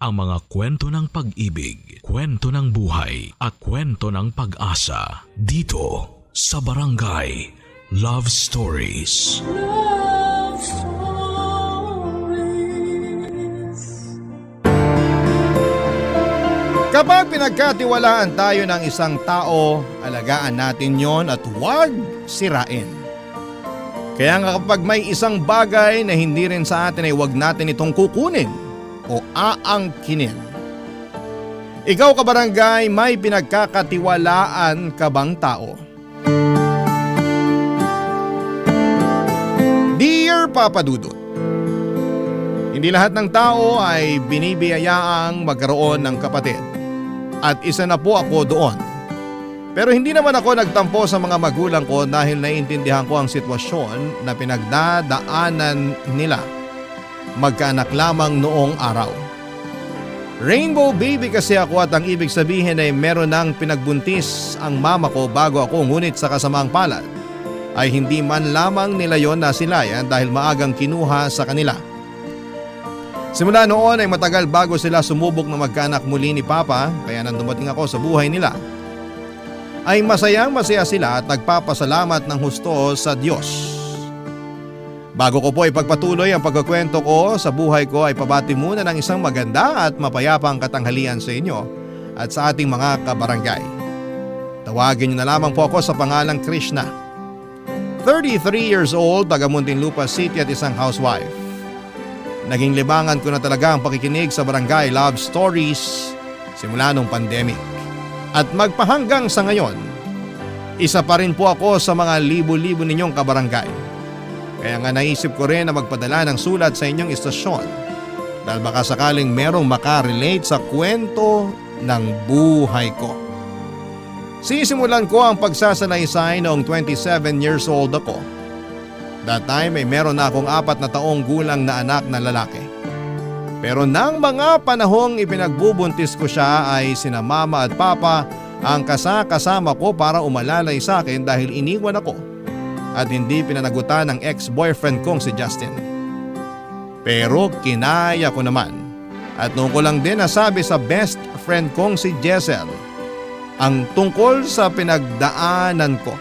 ang mga kwento ng pag-ibig, kwento ng buhay at kwento ng pag-asa dito sa Barangay Love Stories. Love Stories. Kapag pinagkatiwalaan tayo ng isang tao, alagaan natin yon at huwag sirain. Kaya nga kapag may isang bagay na hindi rin sa atin ay huwag natin itong kukunin o aangkinin. Ikaw kabarangay, may pinagkakatiwalaan ka bang tao? Dear Papa Dudut, hindi lahat ng tao ay binibiyayaang magkaroon ng kapatid. At isa na po ako doon. Pero hindi naman ako nagtampo sa mga magulang ko dahil naiintindihan ko ang sitwasyon na pinagdadaanan nila. Magkaanak lamang noong araw. Rainbow baby kasi ako at ang ibig sabihin ay meron nang pinagbuntis ang mama ko bago ako, ngunit sa kasamaang palad ay hindi man lamang nila yon nasilayan dahil maagang kinuha sa kanila. Simula noon ay matagal bago sila sumubok na magkaanak muli ni Papa, kaya nang dumating ako sa buhay nila ay masayang-masaya sila at nagpapasalamat ng husto sa Diyos. Bago ko po ipagpatuloy ang pagkukwento ko sa buhay ko ay pabati muna ng isang maganda at mapayapang katanghalian sa inyo at sa ating mga kabarangay. Tawagin niyo na lamang po ako sa pangalang Krishna. 33 years old, taga Muntinlupa City at isang housewife. Naging libangan ko na talaga ang pakikinig sa Barangay Love Stories simula nung pandemic. At magpahanggang sa ngayon, isa pa rin po ako sa mga libo-libo ninyong kabarangay. Kaya nga naisip ko rin na magpadala ng sulat sa inyong istasyon dahil baka sakaling merong makarelate sa kwento ng buhay ko. Sisimulan ko ang pagsasalaysay noong 27 years old ako. That time ay meron na akong 4 na taong gulang na anak na lalaki. Pero nang mga panahong ipinagbubuntis ko siya ay sina mama at papa ang kasama ko para umalalay sa akin dahil iniwan ako at hindi pinanagutan ng ex-boyfriend kong si Justin. Pero kinaya ko naman at noon ko lang din nasabi sa best friend kong si Jessel ang tungkol sa pinagdaanan ko.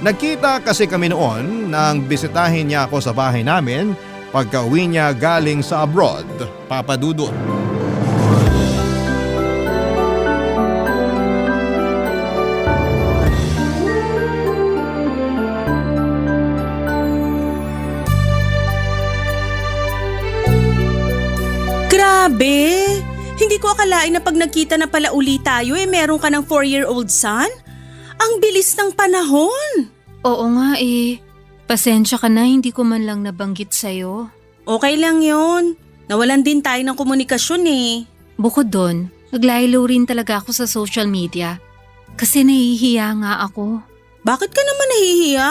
Nagkita kasi kami noon nang bisitahin niya ako sa bahay namin pagka-uwi niya galing sa abroad, Papa Dudut. Grabe! Hindi ko akalain na pag nagkita na pala uli tayo meron ka ng 4-year-old son? Ang bilis ng panahon! Oo nga eh. Pasensya ka na, hindi ko man lang nabanggit sa'yo. Okay lang yon. Nawalan din tayo ng komunikasyon eh. Bukod doon, naglaylo rin talaga ako sa social media. Kasi nahihiya nga ako. Bakit ka naman nahihiya?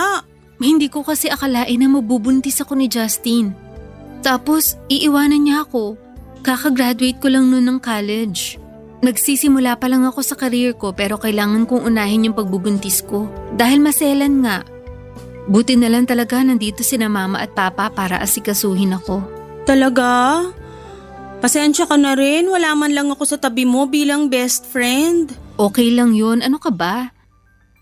Hindi ko kasi akalain na mabubuntis ako ni Justin. Tapos, iiwanan niya ako. Kakagraduate ko lang noon ng college. Nagsisimula pa lang ako sa career ko pero kailangan kong unahin yung pagbubuntis ko. Dahil maselan nga. Buti na lang talaga nandito sina mama at papa para asikasuhin ako. Talaga? Pasensya ka na rin, wala man lang ako sa tabi mo bilang best friend. Okay lang yun, ano ka ba?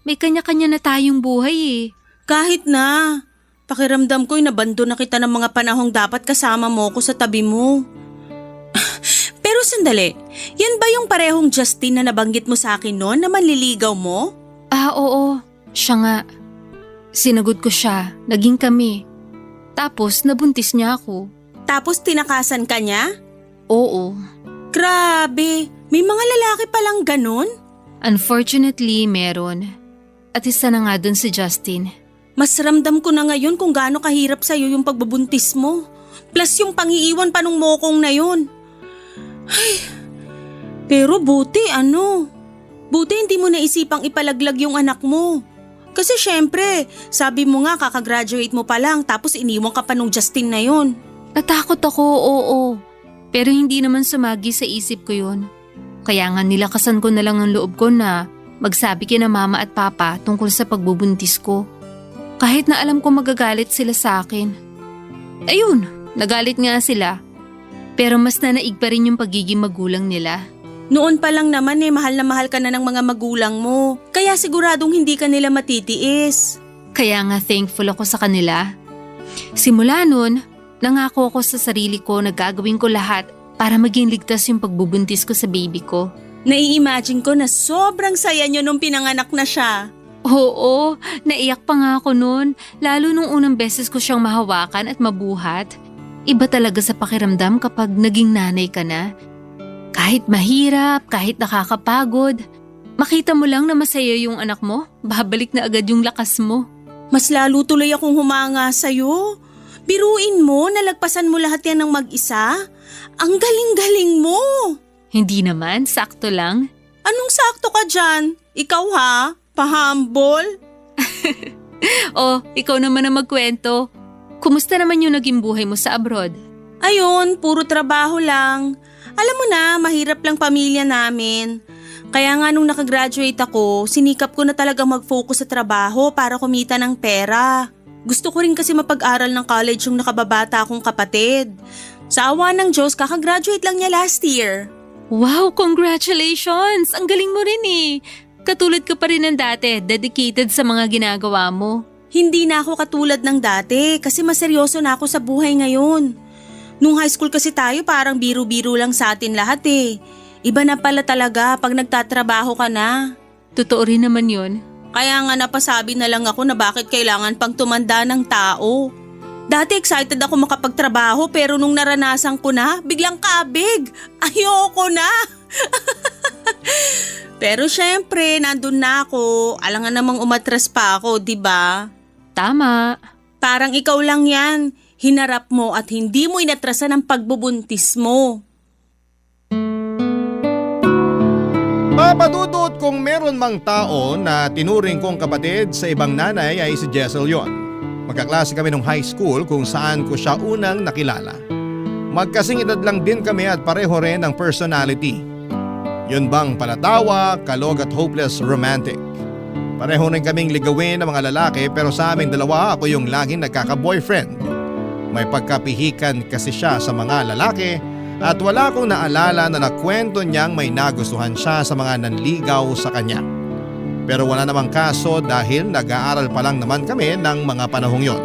May kanya-kanya na tayong buhay eh. Kahit na. Pakiramdam ko'y nabando na kita ng mga panahong dapat kasama mo ko sa tabi mo. Pero sandali, yan ba yung parehong Justin na nabanggit mo sa akin noon na manliligaw mo? Oo, siya nga. Sinagot ko siya, naging kami. Tapos nabuntis niya ako. Tapos tinakasan ka niya? Oo. Grabe, may mga lalaki palang ganun? Unfortunately, meron. At isa na nga dun si Justin. Mas ramdam ko na ngayon kung gaano kahirap sa'yo yung pagbubuntis mo. Plus yung pangiiwan pa nung mokong na yun. Ay, pero buti hindi mo naisipang ipalaglag yung anak mo. Kasi syempre, sabi mo nga kakagraduate mo pa lang tapos iniwan ka pa nung Justin na yun. Natakot ako, oo. Pero hindi naman sumagi sa isip ko yun. Kaya nga nilakasan ko na lang ang loob ko na magsabi kina mama at papa tungkol sa pagbubuntis ko. Kahit na alam ko magagalit sila sa akin. Ayun, nagalit nga sila. Pero mas nanaig pa rin yung pagiging magulang nila. Noon pa lang naman mahal na mahal ka na ng mga magulang mo. Kaya siguradong hindi ka nila matitiis. Kaya nga thankful ako sa kanila. Simula nun, nangako ako sa sarili ko na gagawin ko lahat para maging ligtas yung pagbubuntis ko sa baby ko. Nai-imagine ko na sobrang saya nyo nung pinanganak na siya. Oo, naiyak pa nga ako noon, lalo nung unang beses ko siyang mahawakan at mabuhat. Iba talaga sa pakiramdam kapag naging nanay ka na. Kahit mahirap, kahit nakakapagod, makita mo lang na masaya yung anak mo, babalik na agad yung lakas mo. Mas lalo tuloy akong humanga sa'yo. Biruin mo, nalagpasan mo lahat yan ng mag-isa. Ang galing-galing mo. Hindi naman, sakto lang. Anong sakto ka dyan? Ikaw ha? Pahambol? Oh, ikaw naman ang magkwento. Kumusta naman yung naging buhay mo sa abroad? Ayun, puro trabaho lang. Alam mo na, mahirap lang pamilya namin. Kaya nga nung nakagraduate ako, sinikap ko na talaga mag-focus sa trabaho para kumita ng pera. Gusto ko rin kasi mapag-aral ng college yung nakababata akong kapatid. Sa awa ng Diyos, kakagraduate lang niya last year. Wow, congratulations! Ang galing mo rin eh. Katulad ka pa rin ng dati, dedicated sa mga ginagawa mo. Hindi na ako katulad ng dati kasi mas seryoso na ako sa buhay ngayon. Nung high school kasi tayo parang biro-biro lang sa atin lahat eh. Iba na pala talaga pag nagtatrabaho ka na. Totoo rin naman yun. Kaya nga napasabi na lang ako na bakit kailangan pang tumanda ng tao. Dati excited ako makapagtrabaho pero nung naranasan ko na, biglang kabig. Ayoko na. Pero syempre, nandun na ako. Alangan namang umatras pa ako, di ba? Tama. Parang ikaw lang yan. Hinarap mo at hindi mo inatrasan ang pagbubuntis mo. Papadudot kung meron mang tao na tinuring kong kapatid sa ibang nanay ay si Jessel yon. Magkaklase kami nung high school kung saan ko siya unang nakilala. Magkasing edad lang din kami at pareho rin ang personality. Yun bang palatawa, kalog at hopeless romantic. Pareho rin kaming ligawin ng mga lalaki pero sa aming dalawa ako yung laging nagkaka-boyfriend. May pagkapihikan kasi siya sa mga lalaki at wala akong naalala na nakwento niyang may nagustuhan siya sa mga nanligaw sa kanya. Pero wala namang kaso dahil nag-aaral pa lang naman kami ng mga panahong yon.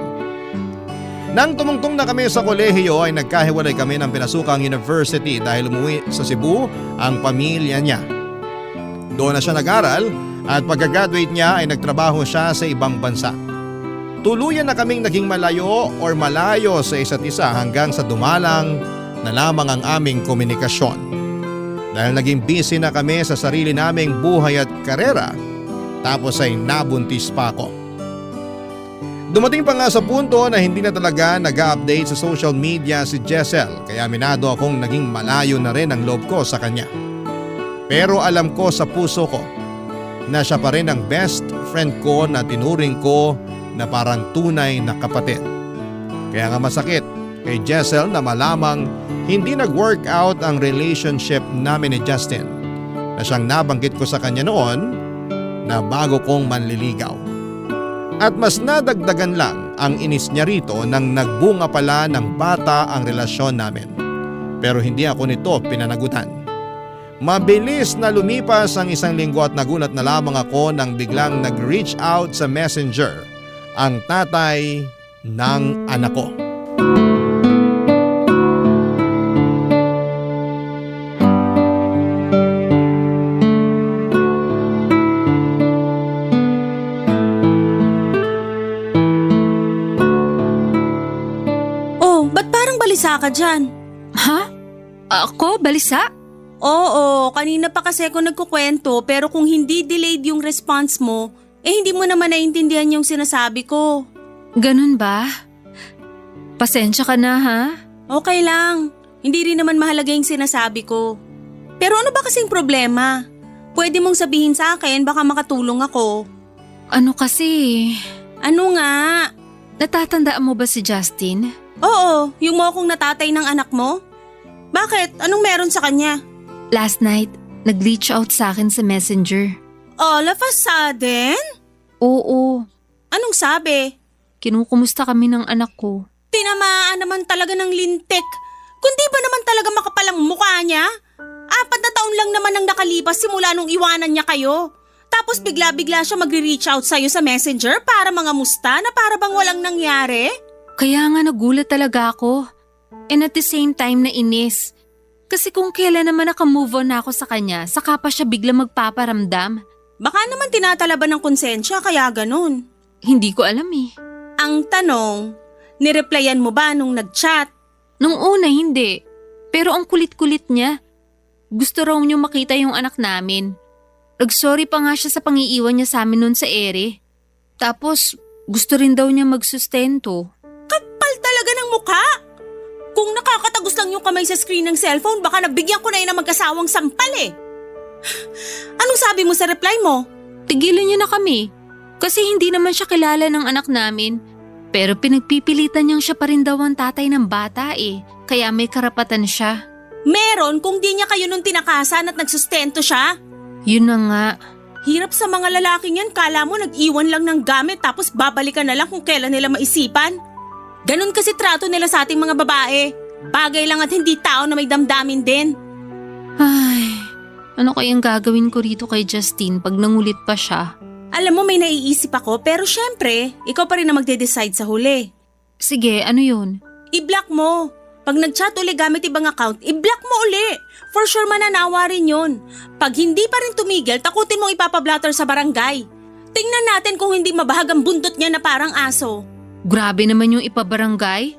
Nang tumungtong na kami sa kolehiyo ay nagkahiwalay kami ng pinasukang university dahil umuwi sa Cebu ang pamilya niya. Doon na siya nag-aral at pagka-graduate niya ay nagtrabaho siya sa ibang bansa. Tuluyan na kaming naging malayo sa isa't isa hanggang sa dumalang na lamang ang aming komunikasyon. Dahil naging busy na kami sa sarili naming buhay at karera, tapos ay nabuntis pa ako. Dumating pa nga sa punto na hindi na talaga nag-update sa social media si Jessel kaya minado akong naging malayo na rin ang loob ko sa kanya. Pero alam ko sa puso ko na siya pa rin ang best friend ko na tinuring ko na parang tunay na kapatid. Kaya nga masakit kay Jessel na malamang hindi nag-work out ang relationship namin ni Justin na siyang nabanggit ko sa kanya noon na bago kong manliligaw. At mas nadagdagan lang ang inis niya rito nang nagbunga pala ng bata ang relasyon namin. Pero hindi ako nito pinanagutan. Mabilis na lumipas ang isang linggo at nagulat na lamang ako nang biglang nag-reach out sa messenger ang tatay ng anak ko. Balisa ka dyan. Ha? Ako? Balisa? Oo, kanina pa kasi ako nagkukwento pero kung hindi delayed yung response mo, hindi mo naman naiintindihan yung sinasabi ko. Ganun ba? Pasensya ka na ha? Okay lang, hindi rin naman mahalaga yung sinasabi ko. Pero ano ba kasing problema? Pwede mong sabihin sa akin baka makatulong ako. Ano kasi? Ano nga? Natatandaan mo ba si Justin? Oo, yung mokong natatay ng anak mo? Bakit? Anong meron sa kanya? Last night, nag-reach out sa akin sa messenger. All of a sudden? Oo. Anong sabi? Kinukumusta kami ng anak ko. Tinamaan naman talaga ng lintik. Kundi ba naman talaga makapalang mukha niya? 4 na taon lang naman ang nakalipas simula nung iwanan niya kayo. Tapos bigla-bigla siya magre-reach out sa'yo sa messenger para mangamusta na para bang walang nangyari? Kaya nga nagulat talaga ako. And at the same time na inis. Kasi kung kailan naman nakamove on na ako sa kanya, saka pa siya bigla magpaparamdam. Baka naman tinatalaban ng konsensya kaya ganun. Hindi ko alam eh. Ang tanong, nireplyan mo ba nung nag-chat? Nung una hindi. Pero ang kulit-kulit niya. Gusto raw niyo makita yung anak namin. Nag-sorry pa nga siya sa pangiiwan niya sa amin noon sa ere. Tapos gusto rin daw niya magsustento. Kapal talaga ng mukha! Kung nakakatagos lang yung kamay sa screen ng cellphone, baka nabigyan ko na yun ng magkasawang sampal eh. Anong sabi mo sa reply mo? Tigilan niyo na kami. Kasi hindi naman siya kilala ng anak namin. Pero pinagpipilitan niyang siya pa rin daw ang tatay ng bata eh. Kaya may karapatan siya. Meron kung di niya kayo nung tinakasan at nagsustento siya. Yun na nga. Hirap sa mga lalaking yan, kala mo nag-iwan lang ng gamit tapos babalikan na lang kung kailan nila maisipan. Ganon kasi trato nila sa ating mga babae. Bagay lang at hindi tao na may damdamin din. Ay, ano kayang gagawin ko rito kay Justine pag nangulit pa siya? Alam mo may naiisip ako pero syempre, ikaw pa rin na magde-decide sa huli. Sige, ano yun? I-block mo. Pag nag-chat uli gamit ibang account, i-block mo uli. For sure mananawa rin yun. Pag hindi pa rin tumigil, takutin mong ipapablatter sa barangay. Tingnan natin kung hindi mabahag ang buntot niya na parang aso. Grabe naman yung ipabarangay.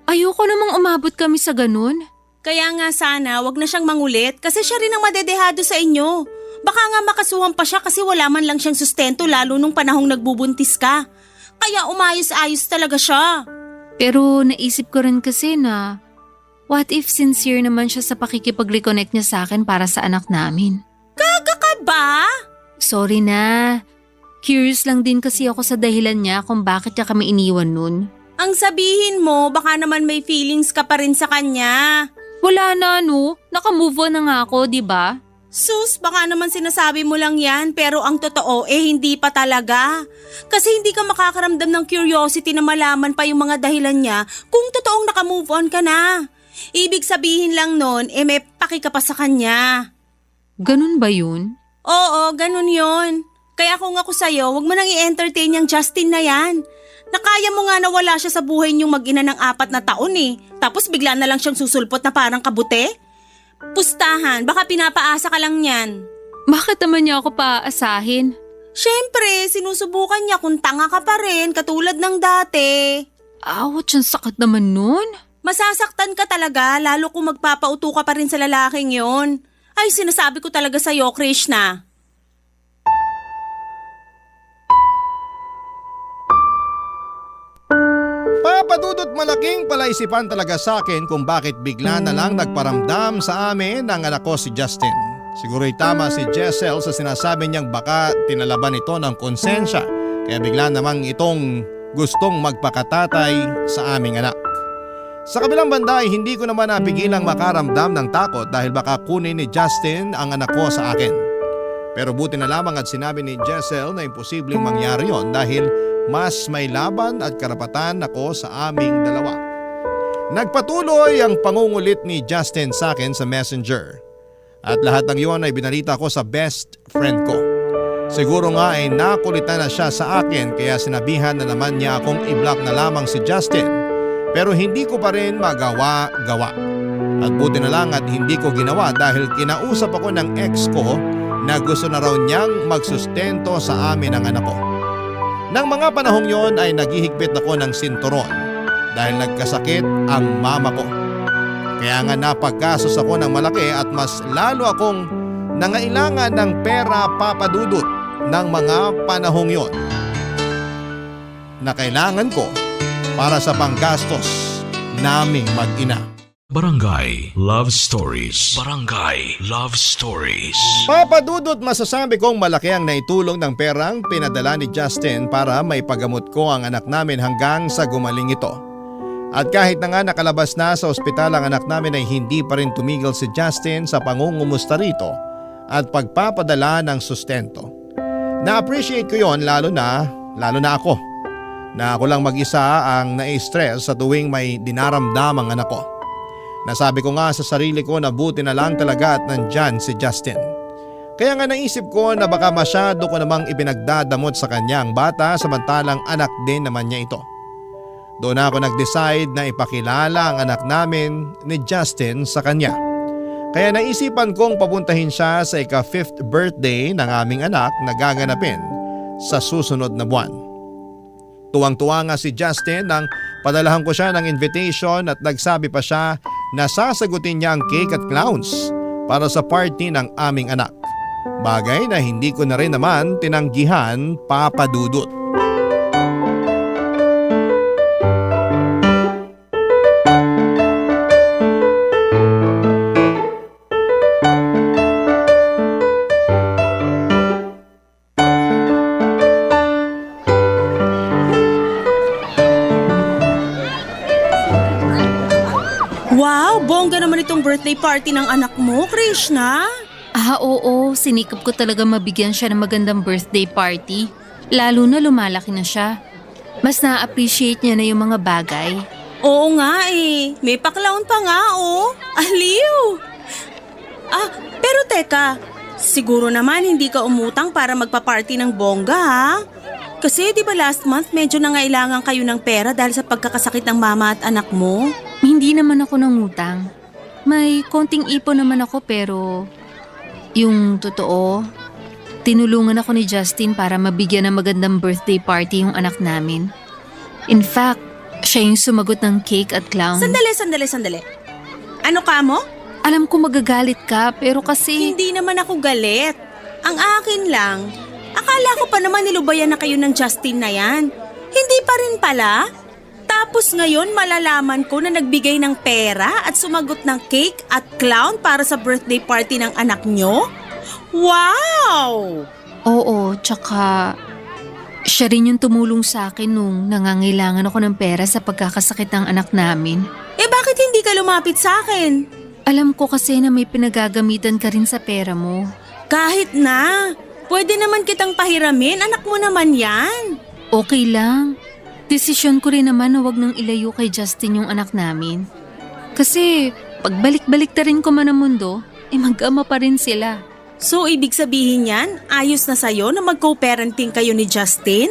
Ayoko namang umabot kami sa ganun. Kaya nga sana wag na siyang mangulit kasi siya rin ang madedehado sa inyo. Baka nga makasuhan pa siya kasi wala man lang siyang sustento lalo nung panahong nagbubuntis ka. Kaya umayos-ayos talaga siya. Pero naisip ko rin kasi na what if sincere naman siya sa pakikipag-reconnect niya sa akin para sa anak namin? Gaga ka ba? Sorry na. Curious lang din kasi ako sa dahilan niya kung bakit niya kami iniwan nun. Ang sabihin mo baka naman may feelings ka pa rin sa kanya. Wala na no, nakamove on na nga ako, di ba? Sus, baka naman sinasabi mo lang yan pero ang totoo hindi pa talaga. Kasi hindi ka makakaramdam ng curiosity na malaman pa yung mga dahilan niya kung totoong nakamove on ka na. Ibig sabihin lang nun, may paki ka pa sa kanya. Ganun ba yun? Oo, ganun yon. Kaya kung ako sa'yo, wag mo nang i-entertain yung Justin na yan. Nakaya mo nga na wala siya sa buhay niyong mag-ina ng 4 na taon eh. Tapos bigla na lang siyang susulpot na parang kabute? Pustahan, baka pinapaasa ka lang yan. Bakit naman niya ako paaasahin? Siyempre, sinusubukan niya kung tanga ka pa rin katulad ng dati. Ouch, ang sakit naman nun. Masasaktan ka talaga lalo kung magpapauto ka pa rin sa lalaking yon. Ay, sinasabi ko talaga sa'yo, Krishna. Papadudot malaking palaisipan talaga sa akin kung bakit bigla na lang nagparamdam sa amin ang anak ko si Justin. Siguro'y tama si Jessel sa sinasabi niyang baka tinalaban ito ng konsensya kaya bigla namang itong gustong magpakatatay sa aming anak. Sa kabilang banda ay hindi ko naman napigilang makaramdam ng takot dahil baka kunin ni Justin ang anak ko sa akin. Pero buti na lamang at sinabi ni Jessel na imposibleng mangyari yon dahil mas may laban at karapatan ako sa aming dalawa. Nagpatuloy ang pangungulit ni Justin sa akin sa messenger. At lahat ng iyon ay binalita ko sa best friend ko. Siguro nga ay nakulitan na siya sa akin kaya sinabihan na naman niya akong i-block na lamang si Justin. Pero hindi ko pa rin magawa-gawa. At buti na lang at hindi ko ginawa dahil kinausap ako ng ex ko na gusto na raw niyang magsustento sa amin ang anak ko. Nang mga panahong yon ay naghihigpit ako ng sinturon dahil nagkasakit ang mama ko. Kaya nga napagkasos ako ng malaki at mas lalo akong nangailangan ng pera papadudot ng mga panahong yon na kailangan ko para sa panggastos naming mag-ina. Barangay Love Stories. Barangay Love Stories. Papadudot masasabi kong malaki ang naitulong ng perang pinadala ni Justin para maipagamot ko ang anak namin hanggang sa gumaling ito. At kahit na nga nakalabas na sa ospital ang anak namin ay hindi pa rin tumigil si Justin sa pangungumusta rito at pagpapadala ng sustento. Na-appreciate ko yon lalo na ako. Na ako lang mag-isa ang nai-stress sa tuwing may dinaramdam ang anak ko. Nasabi ko nga sa sarili ko na buti na lang talaga at nandyan si Justin. Kaya nga naisip ko na baka masyado ko namang ipinagdadamot sa kanya ang bata samantalang anak din naman niya ito. Doon ako nag-decide na ipakilala ang anak namin ni Justin sa kanya. Kaya naisipan kong papuntahin siya sa ika-5th birthday ng aming anak na gaganapin sa susunod na buwan. Tuwang-tuwa nga si Justin nang padalahan ko siya ng invitation at nagsabi pa siya na sasagutin niya ang cake at clowns para sa party ng aming anak. Bagay na hindi ko na rin naman tinanggihan, Papa Dudut. Wow, bongga naman itong birthday party ng anak mo, Krishna. Oo, sinikap ko talaga mabigyan siya ng magandang birthday party. Lalo na lumalaki na siya. Mas na-appreciate niya na yung mga bagay. Oo nga eh, may pa-clown pa nga oh. Aliw! Pero teka, siguro naman hindi ka umutang para magpa-party ng bongga ha? Kasi di ba last month medyo nangailangan kayo ng pera dahil sa pagkakasakit ng mama at anak mo? Hindi naman ako nangutang. May konting ipon naman ako pero yung totoo, tinulungan ako ni Justin para mabigyan ng magandang birthday party yung anak namin. In fact, siya yung sumagot ng cake at clown. Sandali. Ano ka mo? Alam ko magagalit ka pero kasi… Hindi naman ako galit. Ang akin lang, akala ko pa naman nilubayan na kayo ng Justin na yan. Hindi pa rin pala. Tapos ngayon malalaman ko na nagbigay ng pera at sumagot ng cake at clown para sa birthday party ng anak nyo? Wow! Oo, tsaka siya rin yung tumulong sa akin nung nangangailangan ako ng pera sa pagkakasakit ng anak namin. Bakit hindi ka lumapit sa akin? Alam ko kasi na may pinagagamitan ka rin sa pera mo. Kahit na. Pwede naman kitang pahiramin, anak mo naman yan. Okay lang. Desisyon ko rin naman na wag nang ilayo kay Justin yung anak namin. Kasi pagbalik-balik na rin ko man ang mundo, mag-ama pa rin sila. So ibig sabihin yan, ayos na sa'yo na mag-co-parenting kayo ni Justin?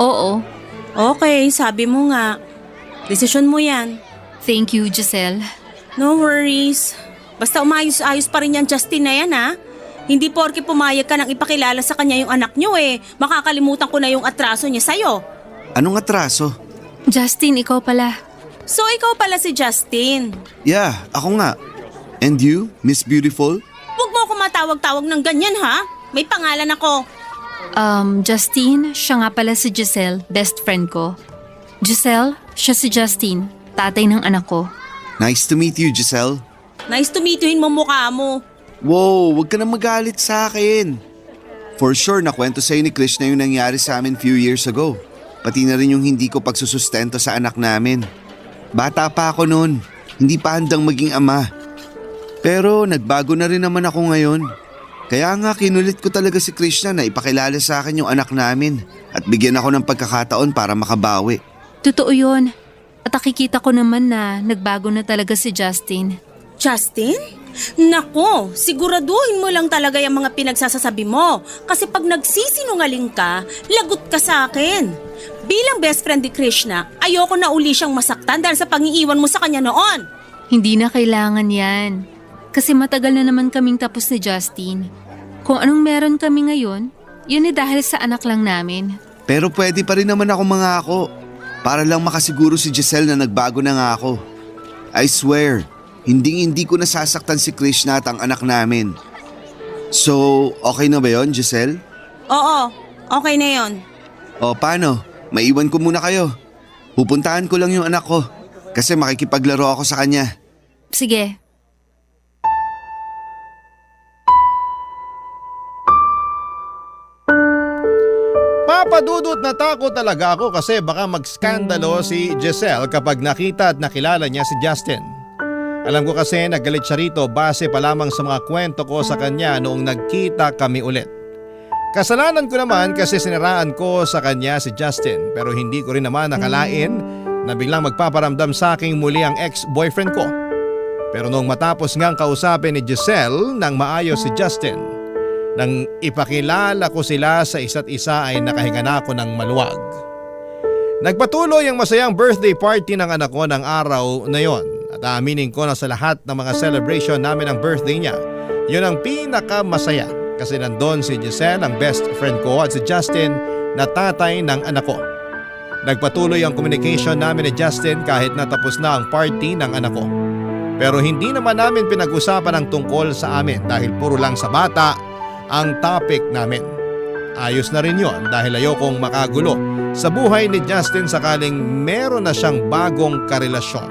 Oo. Okay, sabi mo nga. Desisyon mo yan. Thank you, Giselle. No worries. Basta umayos-ayos pa rin yan Justin na yan ha. Hindi porke pumayag ka nang ipakilala sa kanya yung anak nyo makakalimutan ko na yung atraso niya sa'yo. Anong atraso? Justin, ikaw pala. So ikaw pala si Justin. Yeah, ako nga. And you, Miss Beautiful? Huwag mo ako matawag-tawag ng ganyan ha. May pangalan ako. Justin, siya nga pala si Giselle, best friend ko. Giselle, siya si Justin, tatay ng anak ko. Nice to meet you, Giselle. Nice to meet you mo mukha mo. Wow, wag ka na magalit sa akin. For sure, nakwento sa'yo ni Krishna yung nangyari sa amin few years ago. Pati na rin yung hindi ko pagsusustento sa anak namin. Bata pa ako noon, hindi pa handang maging ama. Pero nagbago na rin naman ako ngayon. Kaya nga kinulit ko talaga si Krishna na ipakilala sa akin yung anak namin at bigyan ako ng pagkakataon para makabawi. Totoo yun. At nakikita ko naman na nagbago na talaga si Justin. Justin? Nako, siguraduhin mo lang talaga yung mga pinagsasasabi mo. Kasi pag nagsisinungaling ka, lagot ka sa akin. Bilang best friend ni Krishna, ayoko na uli siyang masaktan dahil sa pangiiwan mo sa kanya noon. Hindi na kailangan yan. Kasi matagal na naman kaming tapos ni Justin. Kung anong meron kami ngayon, yun dahil sa anak lang namin. Pero pwede pa rin naman ako mangako. Para lang makasiguro si Giselle na nagbago na nga ako. I swear, hindi ko nasasaktan si Krishna at ang anak namin. So, okay na ba yon, Giselle? Oo, okay na yon. O paano? Maiwan ko muna kayo. Pupuntahan ko lang yung anak ko. Kasi makikipaglaro ako sa kanya. Sige. Papadudot na takot talaga ako kasi baka magskandalo si Giselle kapag nakita at nakilala niya si Justin. Alam ko kasi nagalit siya rito base pa lamang sa mga kwento ko sa kanya noong nagkita kami ulit. Kasalanan ko naman kasi siniraan ko sa kanya si Justin pero hindi ko rin naman nakalain na biglang magpaparamdam sa akin muli ang ex-boyfriend ko. Pero nung matapos ngang kausapin ni Giselle nang maayos si Justin, nang ipakilala ko sila sa isa't isa ay nakahinga na ako ng maluwag. Nagpatuloy ang masayang birthday party ng anak ko ng araw na yon at aaminin ko na sa lahat ng mga celebration namin ng birthday niya, yun ang pinakamasaya kasi nandun si Giselle ang best friend ko at si Justin na tatay ng anak ko. Nagpatuloy ang communication namin ni Justin kahit natapos na ang party ng anak ko. Pero hindi naman namin pinag-usapan ang tungkol sa amin dahil puro lang sa bata ang topic namin. Ayos na rin yon dahil ayokong makagulo sa buhay ni Justin sakaling meron na siyang bagong karelasyon.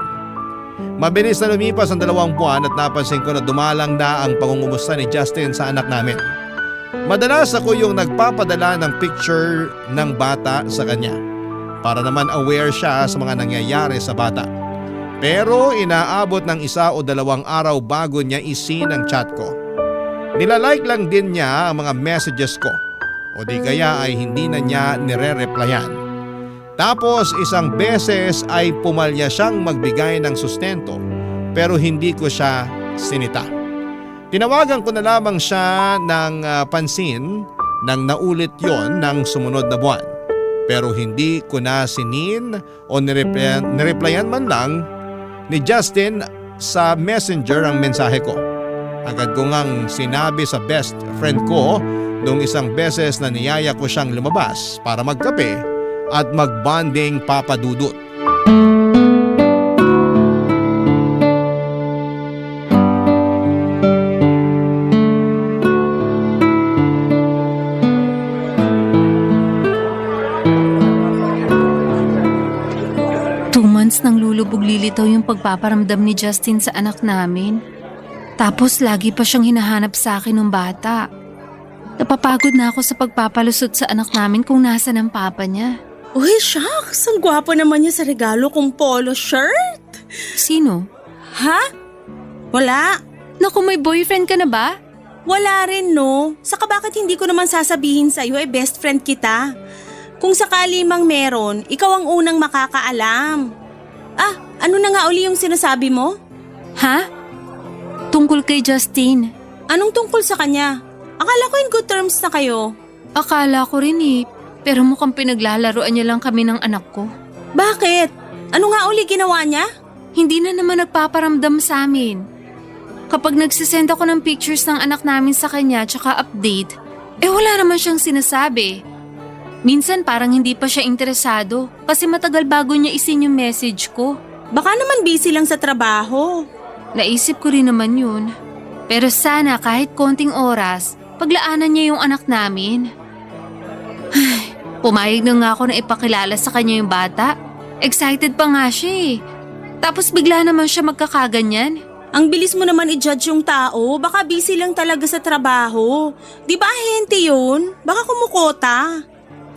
Mabilis na lumipas ang 2 buwan at napansin ko na dumalang na ang pangungumusta ni Justin sa anak namin. Madalas ako yung nagpapadala ng picture ng bata sa kanya para naman aware siya sa mga nangyayari sa bata. Pero inaabot ng 1 o 2 araw bago niya isin ang chat ko. Nilalike lang din niya ang mga messages ko o di kaya ay hindi na niya nire-replyan. Tapos 1 beses ay pumalya siyang magbigay ng sustento pero hindi ko siya sinita. Tinawagan ko na lamang siya ng pansin nang naulit yon ng sumunod na buwan. Pero hindi ko na sinin o nireplyan man lang ni Justin sa messenger ang mensahe ko. Agad ko ngang sinabi sa best friend ko nung 1 beses na niyaya ko siyang lumabas para magkape at magbonding papadudot. Nang lulubog lilitaw yung pagpaparamdam ni Justin sa anak namin. Tapos lagi pa siyang hinahanap sa akin ng bata. Napapagod na ako sa pagpapalusot sa anak namin kung nasan ang papa niya. Uy, shucks! Ang gwapo naman niya sa regalo kong polo shirt. Sino? Ha? Wala. Naku, may boyfriend ka na ba? Wala rin, no? Saka bakit hindi ko naman sasabihin sa'yo best friend kita? Kung sakali mang meron, ikaw ang unang makakaalam. Ano na nga uli yung sinasabi mo? Ha? Tungkol kay Justin. Anong tungkol sa kanya? Akala ko in good terms na kayo. Akala ko rin pero mukhang pinaglalaroan niya lang kami ng anak ko. Bakit? Ano nga uli ginawa niya? Hindi na naman nagpaparamdam sa amin. Kapag nagsisend ako ng pictures ng anak namin sa kanya tsaka update, wala naman siyang sinasabi. Minsan parang hindi pa siya interesado kasi matagal bago niya isin yung message ko. Baka naman busy lang sa trabaho. Naisip ko rin naman yun. Pero sana kahit konting oras, paglaanan niya yung anak namin. Pumayag na nga ako na ipakilala sa kanya yung bata. Excited pa nga siya Tapos bigla naman siya magkakaganyan. Ang bilis mo naman i-judge yung tao. Baka busy lang talaga sa trabaho. Di ba ahente yun? Baka kumukota.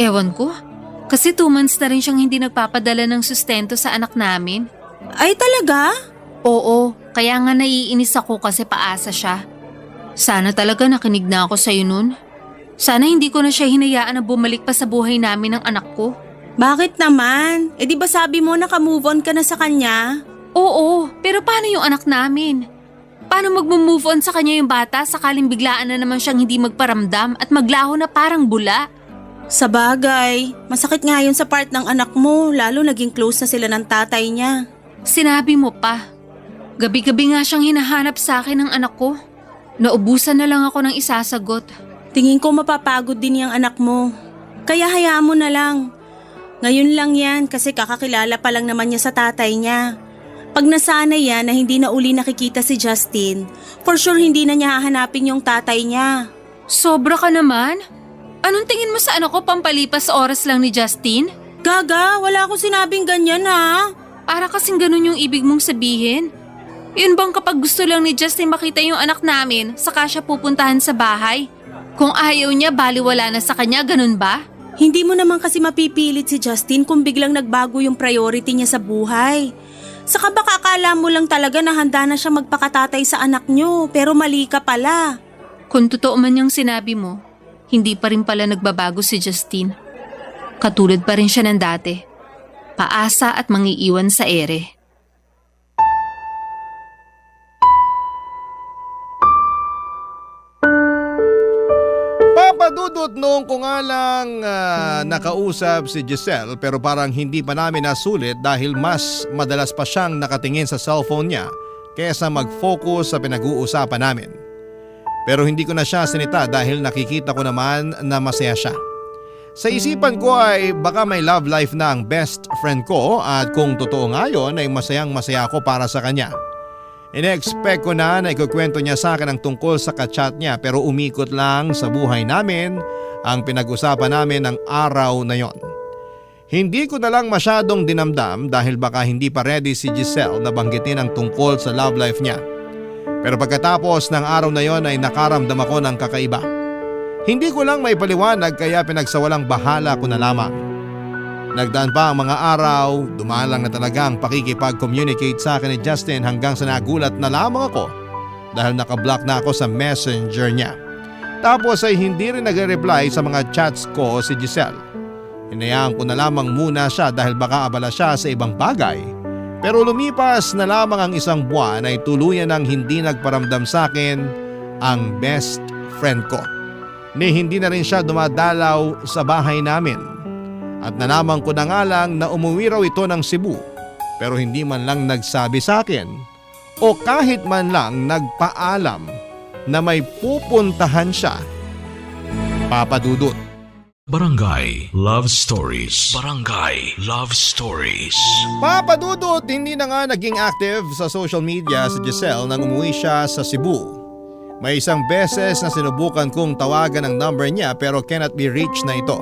Ewan ko. Kasi 2 months na rin siyang hindi nagpapadala ng sustento sa anak namin. Ay talaga? Oo, kaya nga naiinis ako kasi paasa siya. Sana talaga nakinig na ako sa'yo nun. Sana hindi ko na siya hinayaan na bumalik pa sa buhay namin ng anak ko. Bakit naman? Di ba sabi mo naka-move on ka na sa kanya? Oo, pero paano yung anak namin? Paano mag-move on sa kanya yung bata sakaling biglaan na naman siyang hindi magparamdam at maglaho na parang bula? Sa bagay, masakit nga yun sa part ng anak mo, lalo naging close na sila ng tatay niya. Sinabi mo pa. Gabi-gabi nga siyang hinahanap sa akin ng anak ko. Naubusan na lang ako ng isasagot. Tingin ko mapapagod din yung anak mo. Kaya hayaan mo na lang. Ngayon lang yan kasi kakakilala pa lang naman niya sa tatay niya. Pag nasanay yan na hindi na uli nakikita si Justin, for sure hindi na niya hahanapin yung tatay niya. Sobra ka naman? Anong tingin mo sa anak ko pampalipas oras lang ni Justin? Gaga, wala akong sinabing ganyan ha. Para kasing ganun yung ibig mong sabihin. Yun bang kapag gusto lang ni Justin makita yung anak namin, saka siya pupuntahan sa bahay? Kung ayaw niya, baliwala na sa kanya, ganun ba? Hindi mo naman kasi mapipilit si Justin kung biglang nagbago yung priority niya sa buhay. Saka baka akala mo lang talaga na handa na siya magpakatatay sa anak niyo, pero mali ka pala. Kung totoo man yung sinabi mo, hindi pa rin pala nagbabago si Justin. Katulad pa rin siya ng dati. Paasa at mangiiwan sa ere. Papa Dudut, noong ko nga lang nakausap si Giselle pero parang hindi pa namin nasulit dahil mas madalas pa siyang nakatingin sa cellphone niya kaysa mag-focus sa pinag-uusapan namin. Pero hindi ko na siya sinita dahil nakikita ko naman na masaya siya. Sa isipan ko ay baka may love life na ang best friend ko at kung totoo nga yun ay masayang masaya ako para sa kanya. Ine-expect ko na ikukwento niya sa akin ang tungkol sa kachat niya pero umikot lang sa buhay namin ang pinag-usapan namin ng araw na yon. Hindi ko na lang masyadong dinamdam dahil baka hindi pa ready si Giselle na banggitin ang tungkol sa love life niya. Pero pagkatapos ng araw na yon ay nakaramdam ako ng kakaiba. Hindi ko lang may paliwanag kaya pinagsawalang bahala ko na lamang. Nagdaan pa ang mga araw, dumaan lang na talaga ang pakikipag-communicate sa akin ni Justin hanggang sa nagulat na lamang ako dahil nakablock na ako sa messenger niya. Tapos ay hindi rin nagre-reply sa mga chats ko si Giselle. Hinayaan ko na lamang muna siya dahil baka abala siya sa ibang bagay. Pero lumipas na lamang ang isang buwan ay tuluyan ang hindi nagparamdam sa akin ang best friend ko. Ni hindi na rin siya dumadalaw sa bahay namin. At nalaman ko na nga lang na umuwi raw ito ng Cebu pero hindi man lang nagsabi sa akin o kahit man lang nagpaalam na may pupuntahan siya. Papa Dudut. Barangay Love Stories. Barangay Love Stories. Papa Dudut, hindi na nga naging active sa social media si Giselle nang umuwi siya sa Cebu. May isang beses na sinubukan kong tawagan ang number niya pero cannot be reached na ito.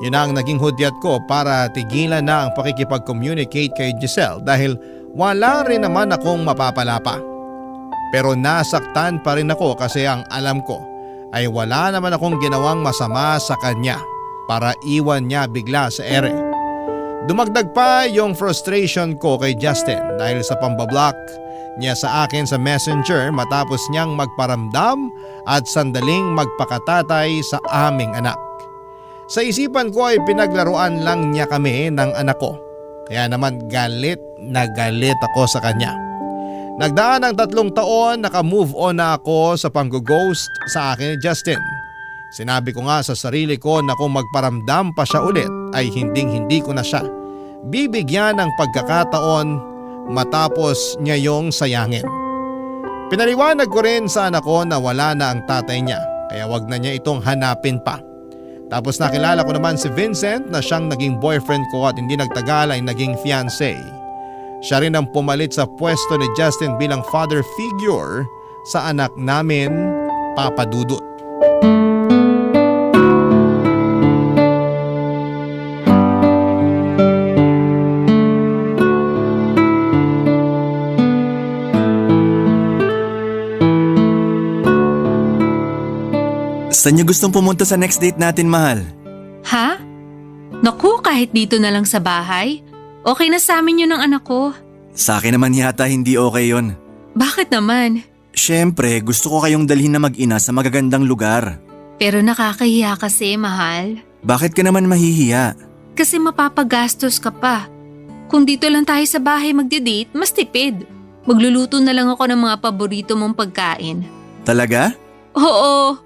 Yun ang naging hudyat ko para tigilan na ang pakikipag-communicate kay Giselle dahil wala rin naman akong mapapala pa. Pero nasaktan pa rin ako kasi ang alam ko ay wala naman akong ginawang masama sa kanya para iwan niya bigla sa ere. Dumagdag pa yung frustration ko kay Justin dahil sa pambablock niya sa akin sa messenger matapos niyang magparamdam at sandaling magpakatatay sa aming anak. Sa isipan ko ay pinaglaruan lang niya kami ng anak ko. Kaya naman galit na galit ako sa kanya. Nagdaan ng 3 taon, naka-move on na ako sa pang-ghost sa akin ni Justin. Sinabi ko nga sa sarili ko na kung magparamdam pa siya ulit ay hindi ko na siya bibigyan ng pagkakataon matapos niya yung sayangin. Pinaliwanag ko rin sa anak ko na wala na ang tatay niya kaya wag na niya itong hanapin pa. Tapos nakilala ko naman si Vincent na siyang naging boyfriend ko at hindi nagtagal ay naging fiancé. Siya rin ang pumalit sa pwesto ni Justin bilang father figure sa anak namin, Papa Dudut. Saan niyo gustong pumunta sa next date natin, mahal? Ha? Naku, kahit dito na lang sa bahay. Okay na sa amin yun ng anak ko. Sa akin naman yata hindi okay yon. Bakit naman? Siyempre, gusto ko kayong dalhin na mag-ina sa magagandang lugar. Pero nakakahiya kasi, mahal. Bakit ka naman mahihiya? Kasi mapapagastos ka pa. Kung dito lang tayo sa bahay magdi-date, mas tipid. Magluluto na lang ako ng mga paborito mong pagkain. Talaga? Oo.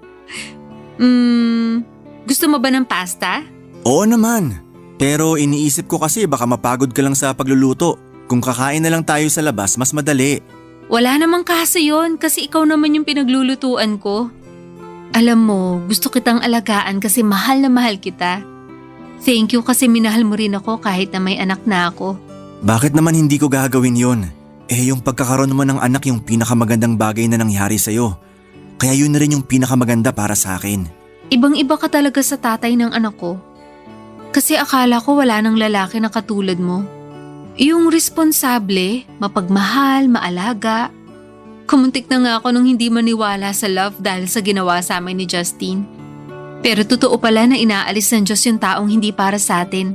Gusto mo ba ng pasta? Oo naman. Pero iniisip ko kasi baka mapagod ka lang sa pagluluto. Kung kakain na lang tayo sa labas, mas madali. Wala namang kaso yon kasi ikaw naman yung pinaglulutuan ko. Alam mo, gusto kitang alagaan kasi mahal na mahal kita. Thank you kasi minahal mo rin ako kahit na may anak na ako. Bakit naman hindi ko gagawin yon? Yung pagkakaroon mo ng anak yung pinakamagandang bagay na nangyari sa'yo. Kaya yun na rin yung pinakamaganda para sa akin. Ibang-iba ka talaga sa tatay ng anak ko. Kasi akala ko wala nang lalaki na katulad mo. Yung responsable, mapagmahal, maalaga. Kumuntik na nga ako nung hindi maniwala sa love dahil sa ginawa sa amin ni Justin. Pero totoo pala na inaalis ng Diyos yung taong hindi para sa atin.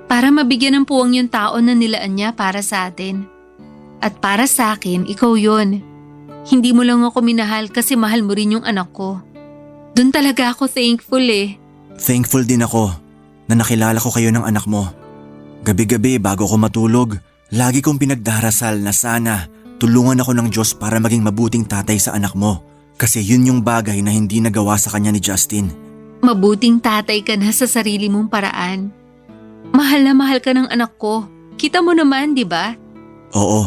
Para mabigyan ng puwang yung tao na nilaan niya para sa atin. At para sa akin, ikaw yun. Hindi mo lang ako minahal kasi mahal mo rin yung anak ko. Doon talaga ako thankful eh. Thankful din ako na nakilala ko kayo ng anak mo. Gabi-gabi bago ko matulog, lagi kong pinagdarasal na sana tulungan ako ng Diyos para maging mabuting tatay sa anak mo. Kasi yun yung bagay na hindi nagawa sa kanya ni Justin. Mabuting tatay ka na sa sarili mong paraan. Mahal na mahal ka ng anak ko. Kita mo naman, di ba? Oo.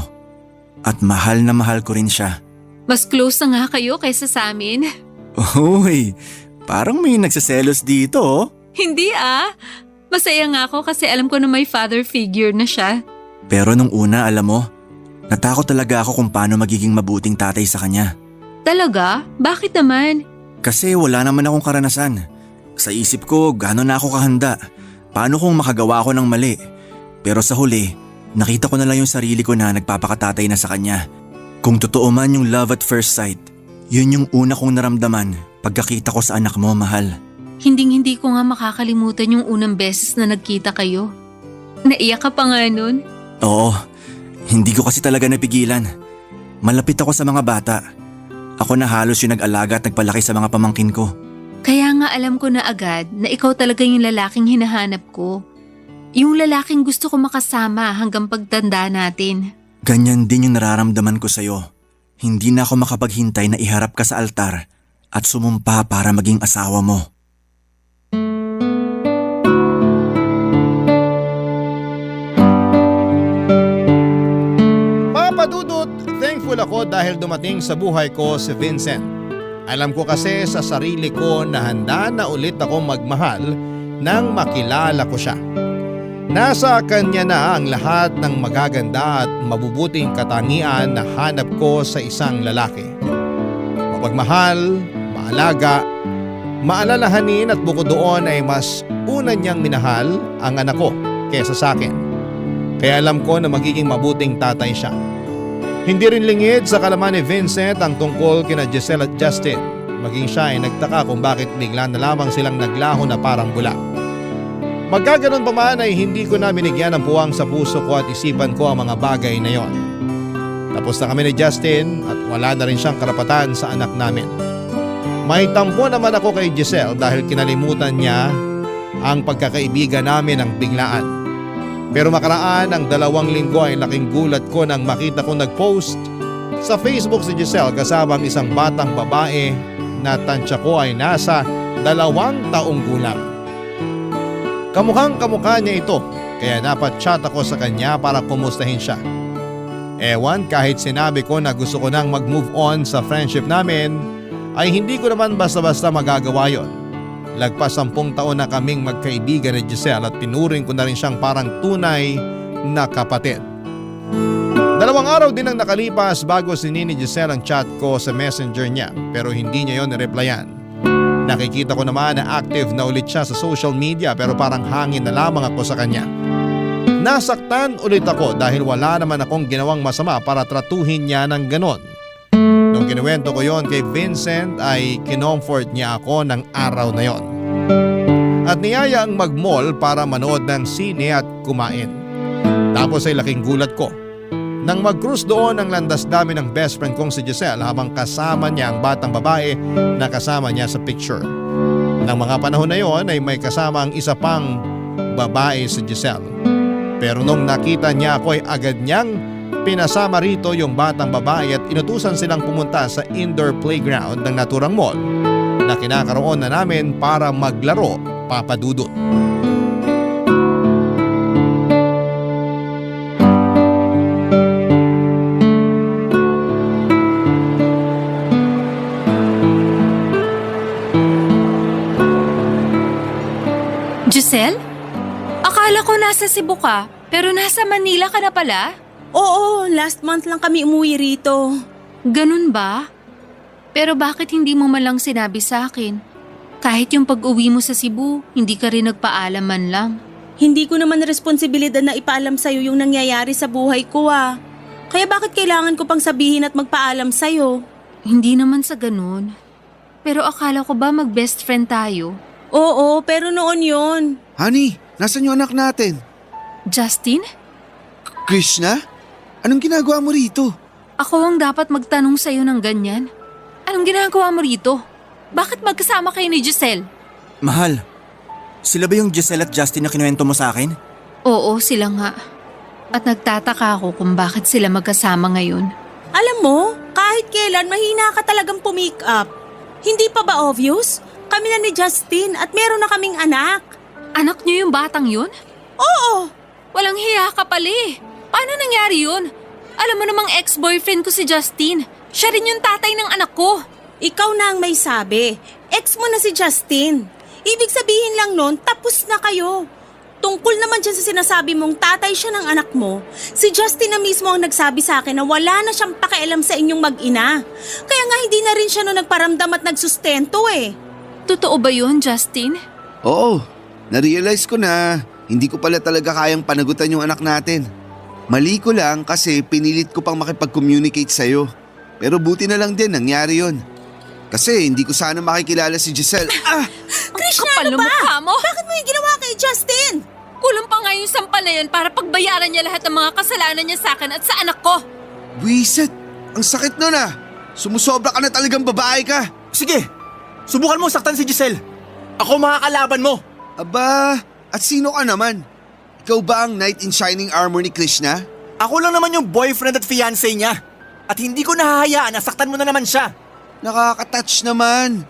At mahal na mahal ko rin siya. Mas close na nga kayo kaysa sa amin. Uy, parang may nagsaselos dito oh. Hindi ah. Masaya nga ako kasi alam ko na may father figure na siya. Pero nung una, alam mo, natakot talaga ako kung paano magiging mabuting tatay sa kanya. Talaga? Bakit naman? Kasi wala naman akong karanasan. Sa isip ko, gano'n na ako kahanda. Paano kung makagawa ako ng mali? Pero sa huli, nakita ko na lang yung sarili ko na nagpapakatatay na sa kanya. Kung totoo man yung love at first sight, yun yung una kong naramdaman pagkakita ko sa anak mo, mahal. Hinding-hindi ko nga makakalimutan yung unang beses na nagkita kayo. Naiyak ka pa nga nun? Oo, hindi ko kasi talaga napigilan. Malapit ako sa mga bata. Ako na halos yung nag-alaga at nagpalaki sa mga pamangkin ko. Kaya nga alam ko na agad na ikaw talaga yung lalaking hinahanap ko. Yung lalaking gusto ko makasama hanggang pagtanda natin. Ganyan din yung nararamdaman ko sa'yo. Hindi na ako makapaghintay na iharap ka sa altar at sumumpa para maging asawa mo. Papa Dudut, thankful ako dahil dumating sa buhay ko si Vincent. Alam ko kasi sa sarili ko na handa na ulit akong magmahal nang makilala ko siya. Nasa kanya na ang lahat ng magaganda at mabubuting katangian na hanap ko sa isang lalaki. Mapagmahal, maalaga, maalalahanin at bukod doon ay mas una niyang minahal ang anak ko kaysa sa akin. Kaya alam ko na magiging mabuting tatay siya. Hindi rin lingid sa kalaman ni Vincent ang tungkol kina Giselle at Justin. Maging siya ay nagtaka kung bakit bigla na lamang silang naglaho na parang bula. Magkaganon pa man ay hindi ko na binigyan ng puwang sa puso ko at isipan ko ang mga bagay na yon. Tapos na kami ni Justin at wala na rin siyang karapatan sa anak namin. May tampo naman ako kay Giselle dahil kinalimutan niya ang pagkakaibigan namin ng biglaan. Pero makaraan ang 2 linggo ay laking gulat ko nang makita ko nag-post sa Facebook si Giselle kasama ang isang batang babae na tansya ko ay nasa 2 taong gulang. Kamukhang kamukha niya ito kaya napag-chat ako sa kanya para kumustahin siya. Ewan, kahit sinabi ko na gusto ko nang mag-move on sa friendship namin ay hindi ko naman basta-basta magagawa yon. Lagpas 10 taon na kaming magkaibigan ni Giselle at pinuring ko na rin siyang parang tunay na kapatid. 2 araw din ang nakalipas bago sinini Giselle ang chat ko sa messenger niya pero hindi niya yon nireplyan. Nakikita ko naman na active na ulit siya sa social media pero parang hangin na lamang ako sa kanya. Nasaktan ulit ako dahil wala naman akong ginawang masama para tratuhin niya ng ganon. Nung kinuwento ko yon kay Vincent ay kinomfort niya ako ng araw na yon. At niyaya ang mag-mall para manood ng sine at kumain. Tapos ay laking gulat ko nang mag-cruise doon ang landas namin ng best friend kong si Giselle habang kasama niya ang batang babae na kasama niya sa picture. Nang mga panahon na yon ay may kasama ang isa pang babae si Giselle. Pero nung nakita niya ako ay agad niyang pinasama rito yung batang babae at inutusan silang pumunta sa indoor playground ng naturang mall na kinakaroon na namin para maglaro, Papa Dudut. Giselle? Akala ko nasa Cebu ka, pero nasa Manila ka na pala? Oo, last month lang kami umuwi rito. Ganun ba? Pero bakit hindi mo man lang sinabi sa akin? Kahit yung pag-uwi mo sa Cebu, hindi ka rin nagpaalam man lang. Hindi ko naman responsibilidad na ipaalam sa'yo yung nangyayari sa buhay ko ah. Kaya bakit kailangan ko pang sabihin at magpaalam sa'yo? Hindi naman sa ganun. Pero akala ko ba mag-best friend tayo? Oo, pero noon yon. Honey, nasan yung anak natin? Justin? Krishna? Anong ginagawa mo rito? Ako ang dapat magtanong sa'yo ng ganyan. Anong ginagawa mo rito? Bakit magkasama kayo ni Giselle? Mahal, sila ba yung Giselle at Justin na kinuwento mo sa akin? Oo, sila nga. At nagtataka ako kung bakit sila magkasama ngayon. Alam mo, kahit kailan mahina ka talagang pumick up. Hindi pa ba obvious? kami na ni Justin at meron na kaming anak. Anak niyo yung batang yun? Oo, Walang hiya ka pala eh. Paano nangyari yun? Alam mo namang ex-boyfriend ko si Justin. Siya rin yung tatay ng anak ko. ikaw na ang may sabi. Ex mo na si Justin. Ibig sabihin lang nun, tapos na kayo. Tungkol naman dyan sa sinasabi mong tatay siya ng anak mo, si Justin na mismo ang nagsabi sa akin na wala na siyang pakialam sa inyong mag-ina. Kaya nga hindi na rin siya no nagparamdam at nagsustento eh. Totoo ba yun, Justin? Oo, na-realize ko na hindi ko pala talaga kayang panagutan yung anak natin. Mali ko lang kasi pinilit ko pang makipag-communicate sa'yo. Pero buti na lang din nangyari yon. Kasi hindi ko sana makikilala si Giselle. Krishna, kapal ano ng ba? mukha mo. Bakit mo yung ginawa kay Justin? Kulang pa nga yung sampal na yun para pagbayaran niya lahat ng mga kasalanan niya sa akin at sa anak ko. Buisit, ang sakit nun ah. Sumusobra ka na talagang babae ka. Sige, subukan mo saktan si Giselle. Ako makakalaban mo. Aba, at sino ka naman? Ikaw ba ang knight in shining armor ni Krishna? Ako lang naman yung boyfriend at fiancé niya. At hindi ko nahahayaan na saktan mo na naman siya. Nakaka-touch naman.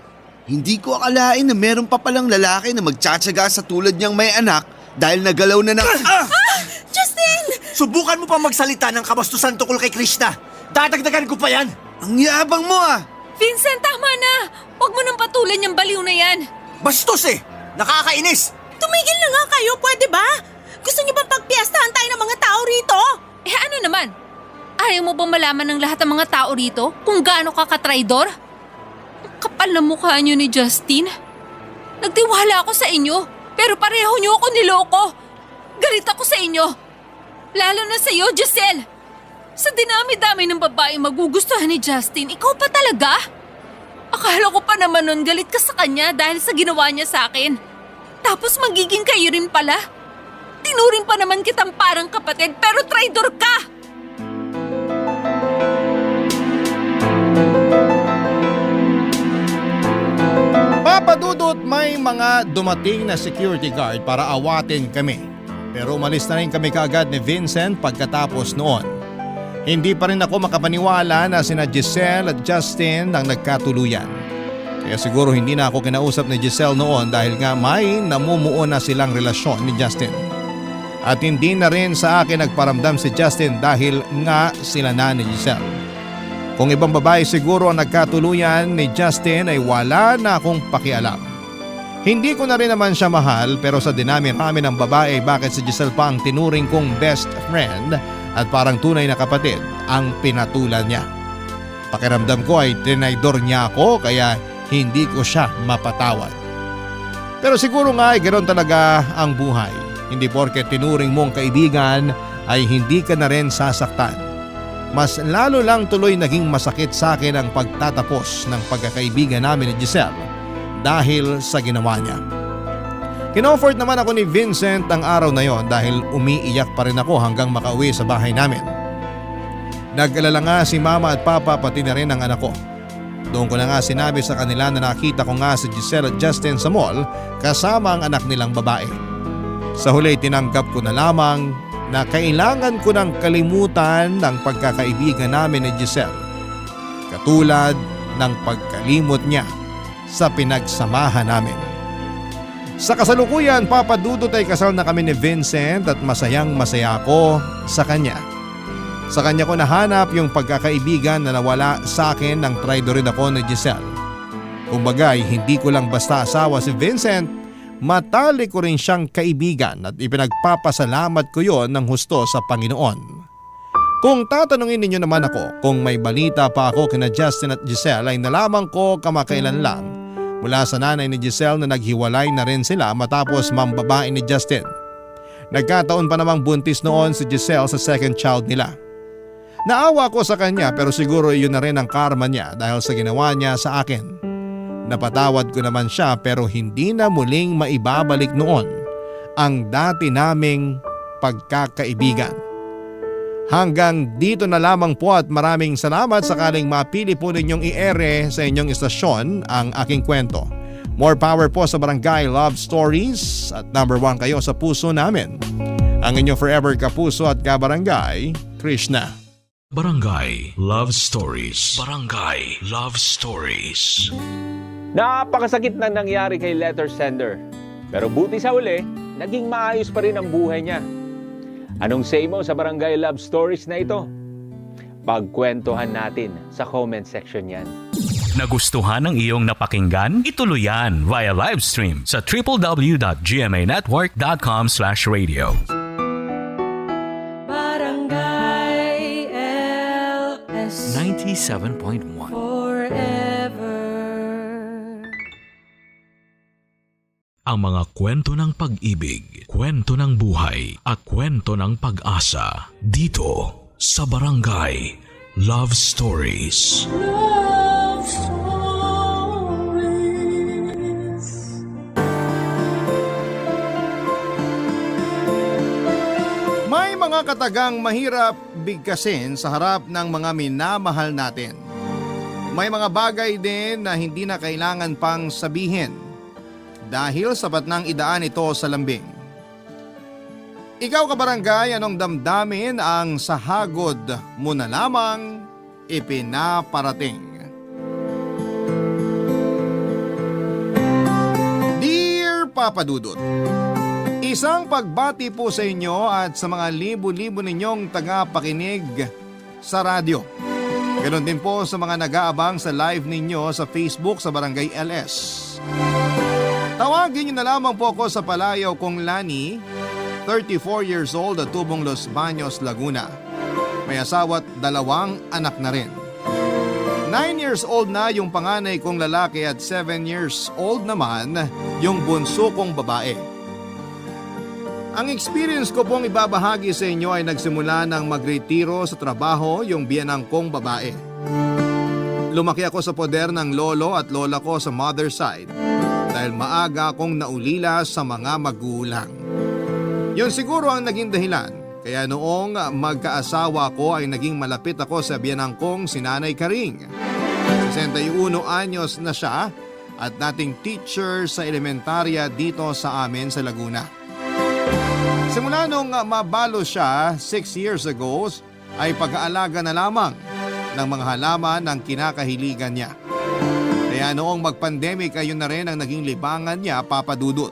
Hindi ko akalain na meron pa palang lalaki na magtsatsaga sa tulad niyang may anak dahil nagalaw na ng... Justin! Subukan mo pa magsalita ng kabastusan tungkol kay Krishna. Dadagdagan ko pa yan. Ang yabang mo ah! Vincent, tama na. Huwag mo nang patulan yung baliw na yan. Bastos eh. Nakakainis. Tumigil na nga kayo, pwede ba? Gusto niyo bang pagpiestahan tayo ng mga tao rito? Eh ano naman? Ayaw mo bang malaman ng lahat ng mga tao rito kung gaano ka katraidor? Ang kapal na mukha niyo ni Justin. Nagtiwala ako sa inyo, pero pareho niyo ako niloko. Galit ako sa inyo. Lalo na sa iyo, Giselle. Sa dinami-dami ng babae magugustuhan ni Justin, ikaw pa talaga? Akala ko pa naman nun galit ka sa kanya dahil sa ginawa niya sa akin. Tapos magiging kayo rin pala. Tinuring pa naman kitang parang kapatid pero traidor ka! Papadudot, may mga dumating na security guard para awatin kami. Pero umalis na rin kami kaagad ni Vincent pagkatapos noon. Hindi pa rin ako makapaniwala na sina Giselle at Justin ang nagkatuluyan. Kaya siguro hindi na ako kinausap ni Giselle noon dahil nga may namumuo na silang relasyon ni Justin. At hindi na rin sa akin nagparamdam si Justin dahil nga sila na ni Giselle. Kung ibang babae siguro ang nagkatuluyan ni Justin ay wala na akong pakialam. Hindi ko na rin naman siya mahal pero sa dinami-rami ng babae bakit si Giselle pa ang tinuring kong best friend at parang tunay na kapatid ang pinatulan niya. Pakiramdam ko ay tinaydor niya ako kaya hindi ko siya mapatawad. Pero siguro nga ay ganoon talaga ang buhay. Hindi porke tinuring mong kaibigan ay hindi ka na rin sasaktan. Mas lalo lang tuloy naging masakit sa akin ang pagtatapos ng pagkakaibigan namin ni Giselle dahil sa ginawa niya. Kinofort naman ako ni Vincent ang araw na yon dahil umiiyak pa rin ako hanggang makauwi sa bahay namin. Nag-alala nga si mama at papa pati na rin ang anak ko. Doon ko na nga sinabi sa kanila na nakita ko nga si Giselle at Justin sa mall kasama ang anak nilang babae. Sa huli tinanggap ko na lamang na kailangan ko ng kalimutan ng pagkakaibigan namin ni Giselle. Katulad ng pagkalimot niya sa pinagsamahan namin. Sa kasalukuyan, Papa Dudut ay kasal na kami ni Vincent at masayang masaya ako sa kanya. Sa kanya ko nahanap yung pagkakaibigan na nawala sa akin nang traidorin ako ni Giselle. Kumbagay, hindi ko lang basta asawa si Vincent, matalik ko rin siyang kaibigan at ipinagpapasalamat ko yon ng husto sa Panginoon. Kung tatanungin ninyo naman ako kung may balita pa ako kina Justin at Giselle ay nalaman ko kamakailan lang mula sa nanay ni Giselle na naghiwalay na rin sila matapos mambabae ni Justin. Nagkataon pa namang buntis noon si Giselle sa second child nila. Naawa ko sa kanya pero siguro yun na rin ang karma niya dahil sa ginawa niya sa akin. Napatawad ko naman siya pero hindi na muling maibabalik noon ang dati naming pagkakaibigan. Hanggang dito na lamang po at maraming salamat sakaling mapili po ninyong i-ere sa inyong istasyon ang aking kwento. More power po sa Barangay Love Stories at number 1 kayo sa puso namin. Ang inyong forever kapuso at kabarangay, Krishna. Barangay Love Stories. Barangay Love Stories. Napakasakit na nangyari kay letter sender. Pero buti sa uli, naging maayos pa rin ang buhay niya. Anong say mo sa Barangay Love Stories na ito? Pagkwentuhan natin sa comment section yan. Nagustuhan ng iyong napakinggan? Ituloy yan via live stream sa www.gmanetwork.com/radio. Barangay LS 97.1 forever. Ang mga kwento ng pag-ibig, kwento ng buhay at kwento ng pag-asa dito sa Barangay Love Stories. Love stories. May mga katagang mahirap bigkasin sa harap ng mga minamahal natin. May mga bagay din na hindi na kailangan pang sabihin dahil sapat nang idaan ito sa lambing. Ikaw kabarangay, anong damdamin ang sahagod mo na lamang ipinaparating? Dear Papa Dudut, isang pagbati po sa inyo at sa mga libo-libo ninyong tagapakinig sa radyo. Ganon din po sa mga nag-aabang sa live ninyo sa Facebook sa Barangay LS. Tawagin niyo na lamang po ako sa palayaw kong Lani, 34 years old at tubong Los Baños, Laguna. May asawa at 2 anak na rin. 9 years old na yung panganay kong lalaki at 7 years old naman yung bunso kong babae. Ang experience ko pong ibabahagi sa inyo ay nagsimula nang magretiro sa trabaho yung biyanang kong babae. Lumaki ako sa poder ng lolo at lola ko sa mother side dahil maaga akong naulila sa mga magulang. Yun siguro ang naging dahilan kaya noong magkaasawa ko ay naging malapit ako sa biyanang kong si Nanay Karing. 61 anyos na siya at dating teacher sa elementarya dito sa amin sa Laguna. Simula nung mabalo siya 6 years ago ay pag-aalaga na lamang ng mga halaman ng kinakahiligan niya. Kaya noong mag-pandemic ay yun na rin ang naging libangan niya, Papa Dudut.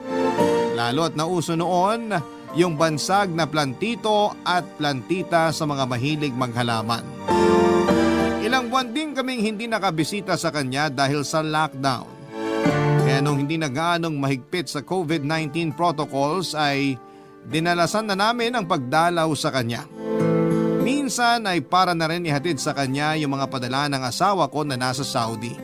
Lalo at nauso noon yung bansag na plantito at plantita sa mga mahilig maghalaman. Ilang buwan din kaming hindi nakabisita sa kanya dahil sa lockdown. Kaya nung hindi na gaanong mahigpit sa COVID-19 protocols ay dinalasan na namin ang pagdalaw sa kanya. Minsan ay para na rin ihatid sa kanya yung mga padala ng asawa ko na nasa Saudi.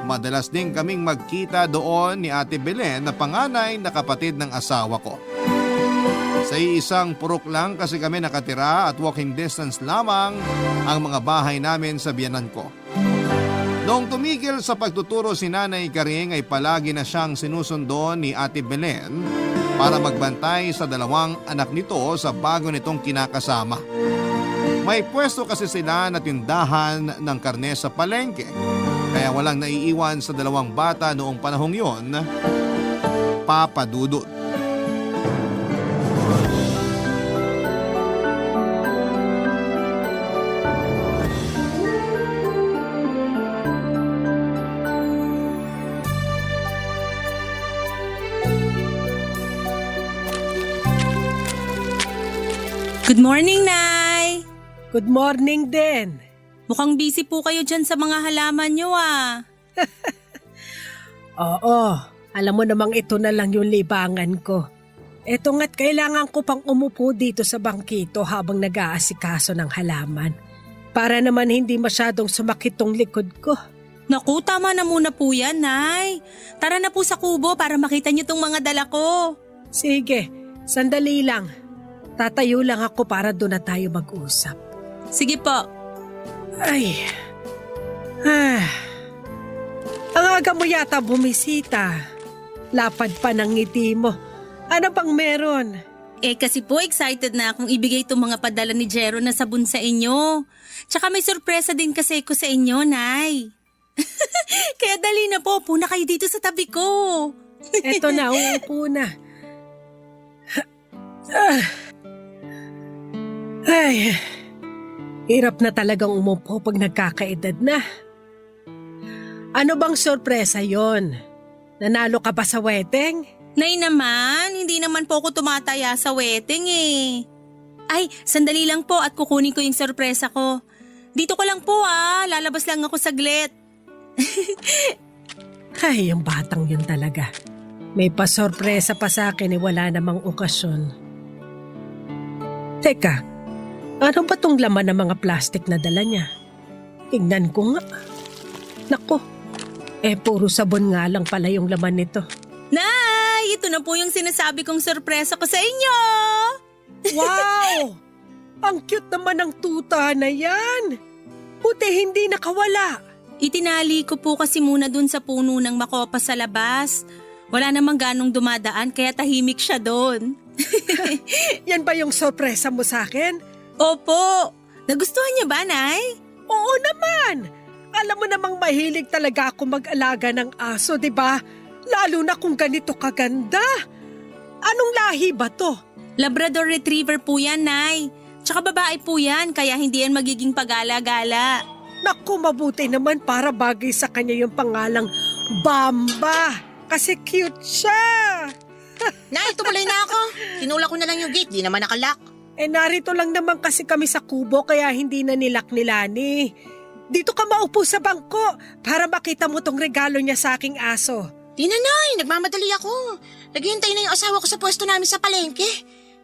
Madalas din kaming magkita doon ni Ate Belen na panganay na kapatid ng asawa ko. Sa isang purok lang kasi kami nakatira at walking distance lamang ang mga bahay namin sa biyanan ko. Noong tumigil sa pagtuturo si Nanay Karing ay palagi na siyang sinusundo ni Ate Belen para magbantay sa 2 anak nito sa bago nitong kinakasama. May pwesto kasi sila na tindahan ng karne sa palengke kaya walang naiiwan sa 2 bata noong panahong yon, Papa Dudut. Good morning, Nay! Good morning din. Mukhang busy po kayo dyan sa mga halaman nyo ah. Oo, alam mo namang ito na lang yung libangan ko. Eto nga't kailangan ko pang umupo dito sa bangkito habang nag-aasikaso ng halaman. Para naman hindi masyadong sumakit tong likod ko. Naku, tama na muna po yan, Nay. Tara na po sa kubo para makita nyo tong mga dala ko. Sige, sandali lang. Tatayo lang ako para doon na tayo mag-usap. Sige po. Ay. Ang aga mo yata bumisita. Lapad pa ng ngiti mo. Ano bang meron? Kasi po excited na akong ibigay itong mga padala ni Jero na sabon sa inyo. Tsaka may sorpresa din kasi ko sa inyo, Nay. Kaya dali na po, upo na kayo dito sa tabi ko. Eto na, uupo na. Ay, hirap na talagang umupo pag nagkakaedad na. Ano bang sorpresa yon? Nanalo ka ba sa wedding? Nay naman, hindi naman po ako tumataya sa wedding eh. Ay, sandali lang po at kukunin ko yung sorpresa ko. Dito ko lang po lalabas lang ako saglit. Ay, yung batang yun talaga. May pasorpresa pa sa akin wala namang okasyon. Teka, ano ba tong laman ng mga plastic na dala niya? Tingnan ko nga. Nako, puro sabon nga lang pala yung laman nito. Nay, ito na po yung sinasabi kong sorpresa ko sa inyo. Wow! Ang cute naman ng tuta na yan. Buti hindi nakawala. Itinali ko po kasi muna dun sa puno ng makopa sa labas. Wala namang ganong dumadaan kaya tahimik siya doon. Yan ba yung sorpresa mo sa akin? Opo. Nagustuhan niyo ba, Nay? Oo naman. Alam mo namang mahilig talaga ako mag-alaga ng aso, di ba? Lalo na kung ganito kaganda. Anong lahi ba to? Labrador Retriever po yan, Nay. Tsaka babae po yan kaya hindi yan magiging pagala-gala. Naku, mabuti naman para bagay sa kanya yung pangalang Bamba. Kasi cute siya. Nay, tumuloy na ako. Tinulak ko na lang yung gate, di naman nakalock. Narito lang naman kasi kami sa kubo kaya hindi na nilak ni Lani. Dito ka maupo sa bangko para makita mo tong regalo niya sa aking aso. Di na, Nay, nagmamadali ako. Naghihintay na yung asawa ko sa pwesto namin sa palengke.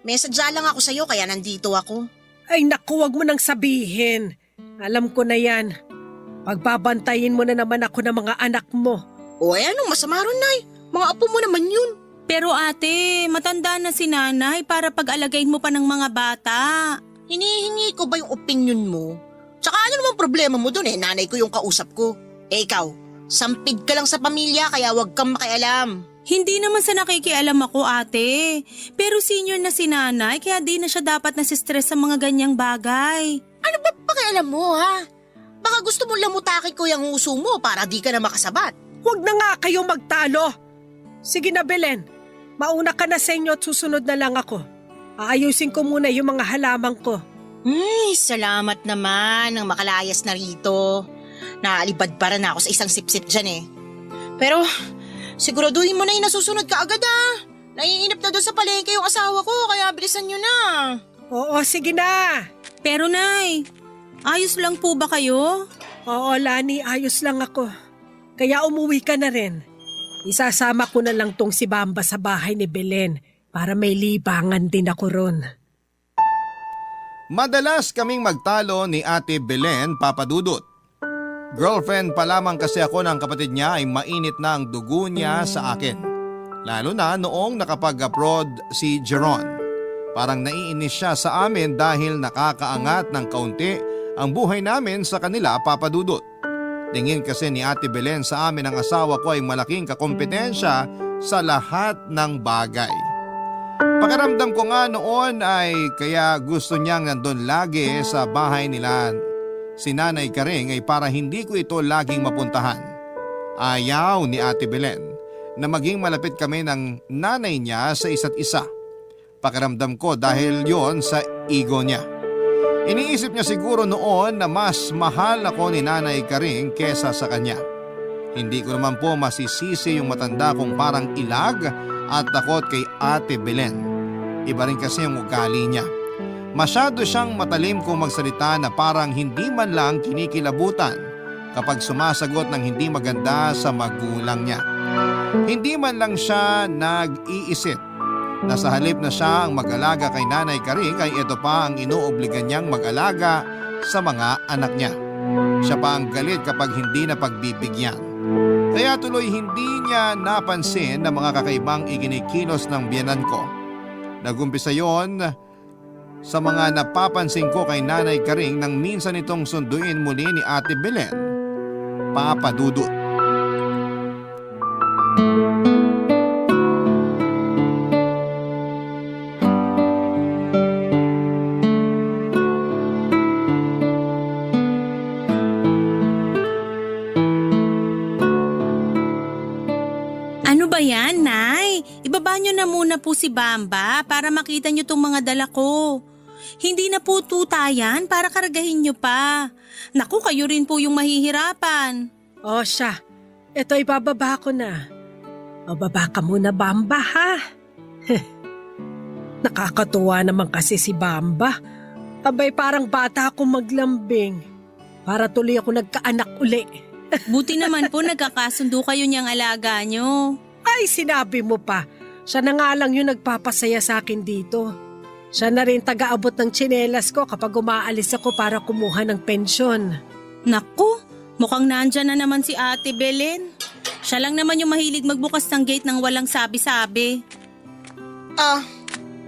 May sadya lang ako sa'yo kaya nandito ako. Ay naku, wag mo nang sabihin. Alam ko na yan. Pagbabantayin mo na naman ako ng mga anak mo. O anong masama ron, Nay? Mga apo mo naman yun. Pero ate, matanda na si Nanay para pag-alagayin mo pa ng mga bata. Hinihingi ko ba yung opinion mo? Tsaka ano namang problema mo dun nanay ko yung kausap ko. Ikaw, sampid ka lang sa pamilya kaya wag kang makialam. Hindi naman sa nakikialam ako, ate. Pero senior na si Nanay kaya di na siya dapat nasistress sa mga ganyang bagay. Ano ba pakialam mo, ha? Baka gusto mo lamutakin ko yung uso mo para di ka na makasabat. Huwag na nga kayo magtalo. Sige na, Belen. Mauna ka na sa inyo at susunod na lang ako. Aayusin ko muna yung mga halaman ko. Salamat naman nang makalayas na rito. Naalibad para na ako sa isang sip-sip dyan Pero siguraduhin mo na yung nasusunod ka agad Naiinip na doon sa palengke yung asawa ko kaya bilisan nyo na. Oo, sige na. Pero Nay, ayos lang po ba kayo? Oo, Lani, ayos lang ako. Kaya umuwi ka na rin. Isasama ko na lang tong si Bamba sa bahay ni Belen para may libangan din ako ron. Madalas kaming magtalo ni Ate Belen, Papa Dudut. Girlfriend pa lamang kasi ako ng kapatid niya ay mainit na ang dugo niya sa akin. Lalo na noong nakapag-abroad si Jeron. Parang naiinis siya sa amin dahil nakakaangat ng kaunti ang buhay namin sa kanila, Papa Dudut. Tingin kasi ni Ate Belen sa amin ang asawa ko ay malaking kakompetensya sa lahat ng bagay. Pakiramdam ko nga noon ay kaya gusto niyang nandun lagi sa bahay nila si Nanay Karing ay para hindi ko ito laging mapuntahan. Ayaw ni Ate Belen na maging malapit kami ng nanay niya sa isa't isa. Pakiramdam ko dahil yon sa ego niya. Iniisip niya siguro noon na mas mahal ako ni Nanay Karing kesa sa kanya. Hindi ko naman po masisisi yung matanda kong parang ilag at takot kay Ate Belen. Iba rin kasi yung ugali niya. Masyado siyang matalim kung magsalita na parang hindi man lang kinikilabutan kapag sumasagot ng hindi maganda sa magulang niya. Hindi man lang siya nag-iisip na sa halip na siya ang mag-alaga kay Nanay Karing ay ito pa ang inuobligan niyang mag-alaga sa mga anak niya. Siya pa ang galit kapag hindi na pagbibigyan. Kaya tuloy hindi niya napansin na mga kakaibang ikinikilos ng biyenan ko. Nagumpisa yon sa mga napapansin ko kay Nanay Karing nang minsan itong sunduin muli ni Ate Belen, Papa Dudut. Ano ba yan, Nay? Ibaba nyo na muna po si Bamba para makita nyo tong mga dala ko. Hindi na po tuta yan para kargahin nyo pa. Naku, kayo rin po yung mahihirapan. O siya, Ito ibababa ko na. O baba ka muna, Bamba, ha? Nakakatuwa naman kasi si Bamba. Abay parang bata akong maglambing. Para tuloy ako nagkaanak uli. Buti naman po nagkakasundo kayo niyang alaga niyo. Ay, sinabi mo pa. Siya na nga lang yung nagpapasaya sa akin dito. Siya na rin taga-abot ng tsinelas ko kapag umaalis ako para kumuha ng pensyon. Naku, mukhang nandyan na naman si Ate Belen. Siya lang naman yung mahilig magbukas ng gate nang walang sabi-sabi.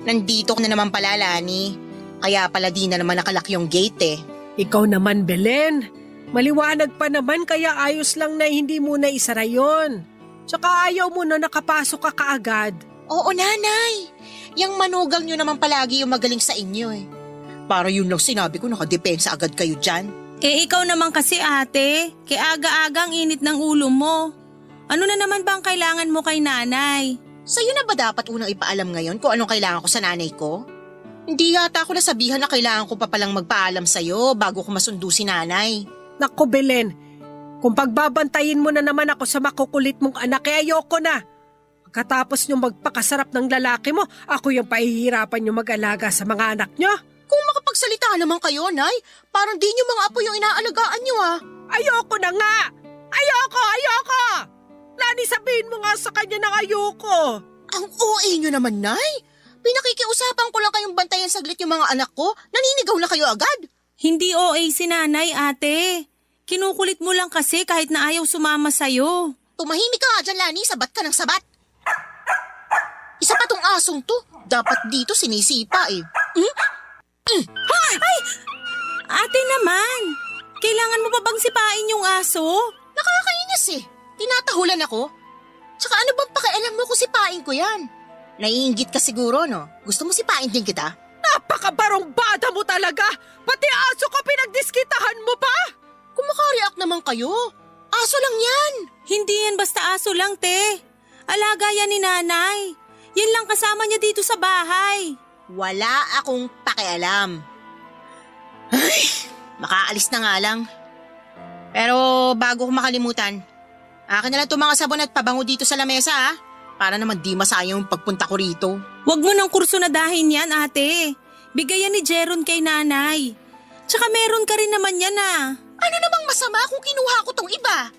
Nandito ko na naman pala, Lani. Kaya pala di na naman nakalak yung gate eh. Ikaw naman, Belen. Maliwanag pa naman kaya ayos lang na hindi mo na isara yun. Tsaka ayaw mo na nakapasok ka kaagad. Oo, Nanay. Yang manugang nyo naman palagi yung magaling sa inyo eh. Para yun lang sinabi ko, nakadepensa agad kayo dyan. Eh ikaw naman kasi ate, kaya aga-aga ang init ng ulo mo. Ano na naman ba ang kailangan mo kay nanay? Sa'yo na ba dapat unang ipaalam ngayon kung anong kailangan ko sa nanay ko? Hindi yata ako nasabihan na kailangan ko pa palang magpaalam sa'yo bago ko masundo si nanay. Naku, Belen. Kung pagbabantayin mo na naman ako sa makukulit mong anak, eh ayoko na. Pagkatapos nyo magpakasarap ng lalaki mo, ako yung pahihirapan nyo mag-alaga sa mga anak nyo. Kung makapagsalita naman kayo, Nay, parang di nyo mga apo yung inaalagaan nyo ah. Ayoko na nga! Ayoko! Lani, sabihin mo nga sa kanya na ayoko. Ang OA nyo naman, Nay. Pinakikiusapan ko lang kayong bantayan saglit yung mga anak ko. Naninigaw na kayo agad. Hindi OA si nanay ate. Kinukulit mo lang kasi kahit na ayaw sumama sa'yo. Tumahimik ka nga dyan, Lani. Sabat ka ng sabat. Isa pa tong asong to. Dapat dito sinisipa eh. Ay! Ate naman! Kailangan mo pa bang sipain yung aso? Nakakainis eh. Tinatahulan ako. Tsaka ano bang pakialam mo kung sipain ko yan? Naiinggit ka siguro, no? Gusto mo sipain din kita? Napakabarong bada mo talaga! Pati aso ko pinagdiskitahan mo pa! Kung makareact naman kayo. Aso lang yan. Hindi yan basta aso lang, te. Alaga yan ni nanay. Yan lang kasama niya dito sa bahay. Wala akong pakialam. Ay, makaalis na nga lang. Pero bago ko makalimutan, akin na lang itong mga sabon at pabango dito sa lamesa ha. Para naman di masayang yung pagpunta ko rito. Huwag mo ng kurso na dahin yan, ate. Bigayan ni Jeron kay nanay. Tsaka meron ka rin naman yan ah. Ano namang masama kung kinuha ko tong iba?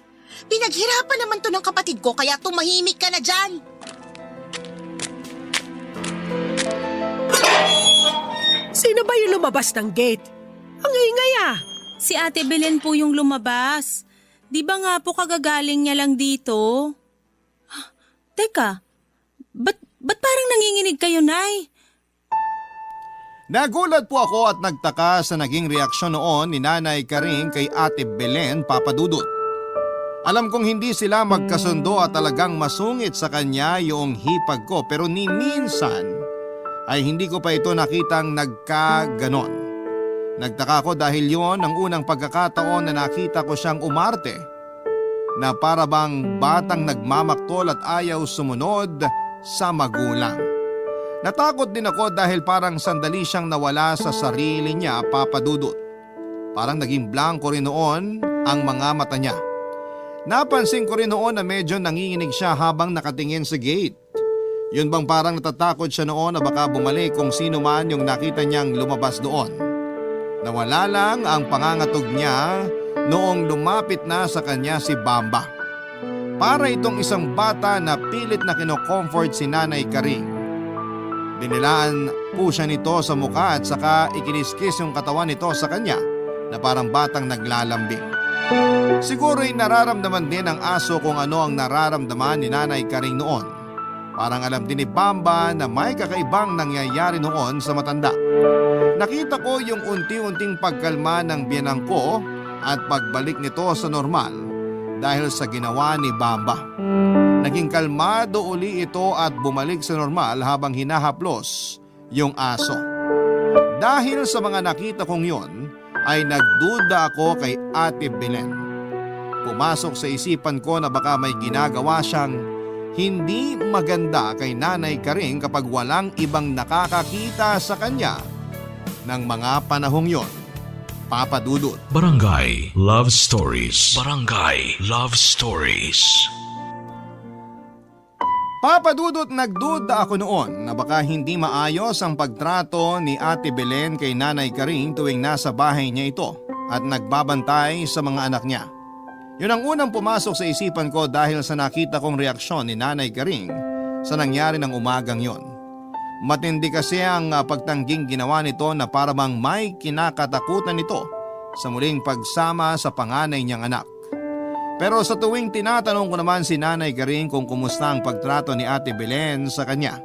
Pinaghirapan naman to ng kapatid ko kaya tumahimik ka na dyan. Sino ba yung lumabas ng gate? Ang ingay ah! Si Ate Belen po yung lumabas. Di ba nga po kagagaling niya lang dito? Teka, ba't parang nanginginig kayo, Nay? Nagulat po ako at nagtaka sa naging reaksyon noon ni Nanay Karing kay Ate Belen Papadudut. Alam kong hindi sila magkasundo at talagang masungit sa kanya yung hipag ko pero ni minsan ay hindi ko pa ito nakitang nagkaganon. Nagtaka ko dahil yon ang unang pagkakataon na nakita ko siyang umarte na para bang batang nagmamaktol at ayaw sumunod sa magulang. Natakot din ako dahil parang sandali siyang nawala sa sarili niya, Papadudut. Parang naging blanko rin noon ang mga mata niya. Napansin ko rin noon na medyo nanginginig siya habang nakatingin sa gate. Yun bang parang natatakot siya noon na baka bumalik kung sino man yung nakita niyang lumabas doon. Nawala lang ang pangangatog niya noong lumapit na sa kanya si Bamba. Para itong isang bata na pilit na kino-comfort si Nanay Karing. Dinilaan po siya nito sa mukha at saka ikiniskis yung katawan nito sa kanya na parang batang naglalambing. Siguro'y nararamdaman din ng aso kung ano ang nararamdaman ni Nanay Karing noon. Parang alam din ni Bamba na may kakaibang nangyayari noon sa matanda. Nakita ko yung unti-unting pagkalma ng biyanang ko at pagbalik nito sa normal dahil sa ginawa ni Bamba. Naging kalmado uli ito at bumalik sa normal habang hinahaplos yung aso. Dahil sa mga nakita kong yon, ay nagduda ako kay Ate Belen. Pumasok sa isipan ko na baka may ginagawa siyang hindi maganda kay Nanay Karing kapag walang ibang nakakakita sa kanya ng mga panahong yon. Papa Dudut. Barangay Love Stories. Barangay Love Stories. Papa Dudut, nagduda ako noon na baka hindi maayos ang pagtrato ni Ate Belen kay Nanay Karing tuwing nasa bahay niya ito at nagbabantay sa mga anak niya. Yun ang unang pumasok sa isipan ko dahil sa nakita kong reaksyon ni Nanay Karing sa nangyari ng umagang yon. Matindi kasi ang pagtangging ginawa nito na parang may kinakatakutan nito sa muling pagsama sa panganay niyang anak. Pero sa tuwing tinatanong ko naman si Nanay Karing kung kumusta ang pagtrato ni Ate Belen sa kanya,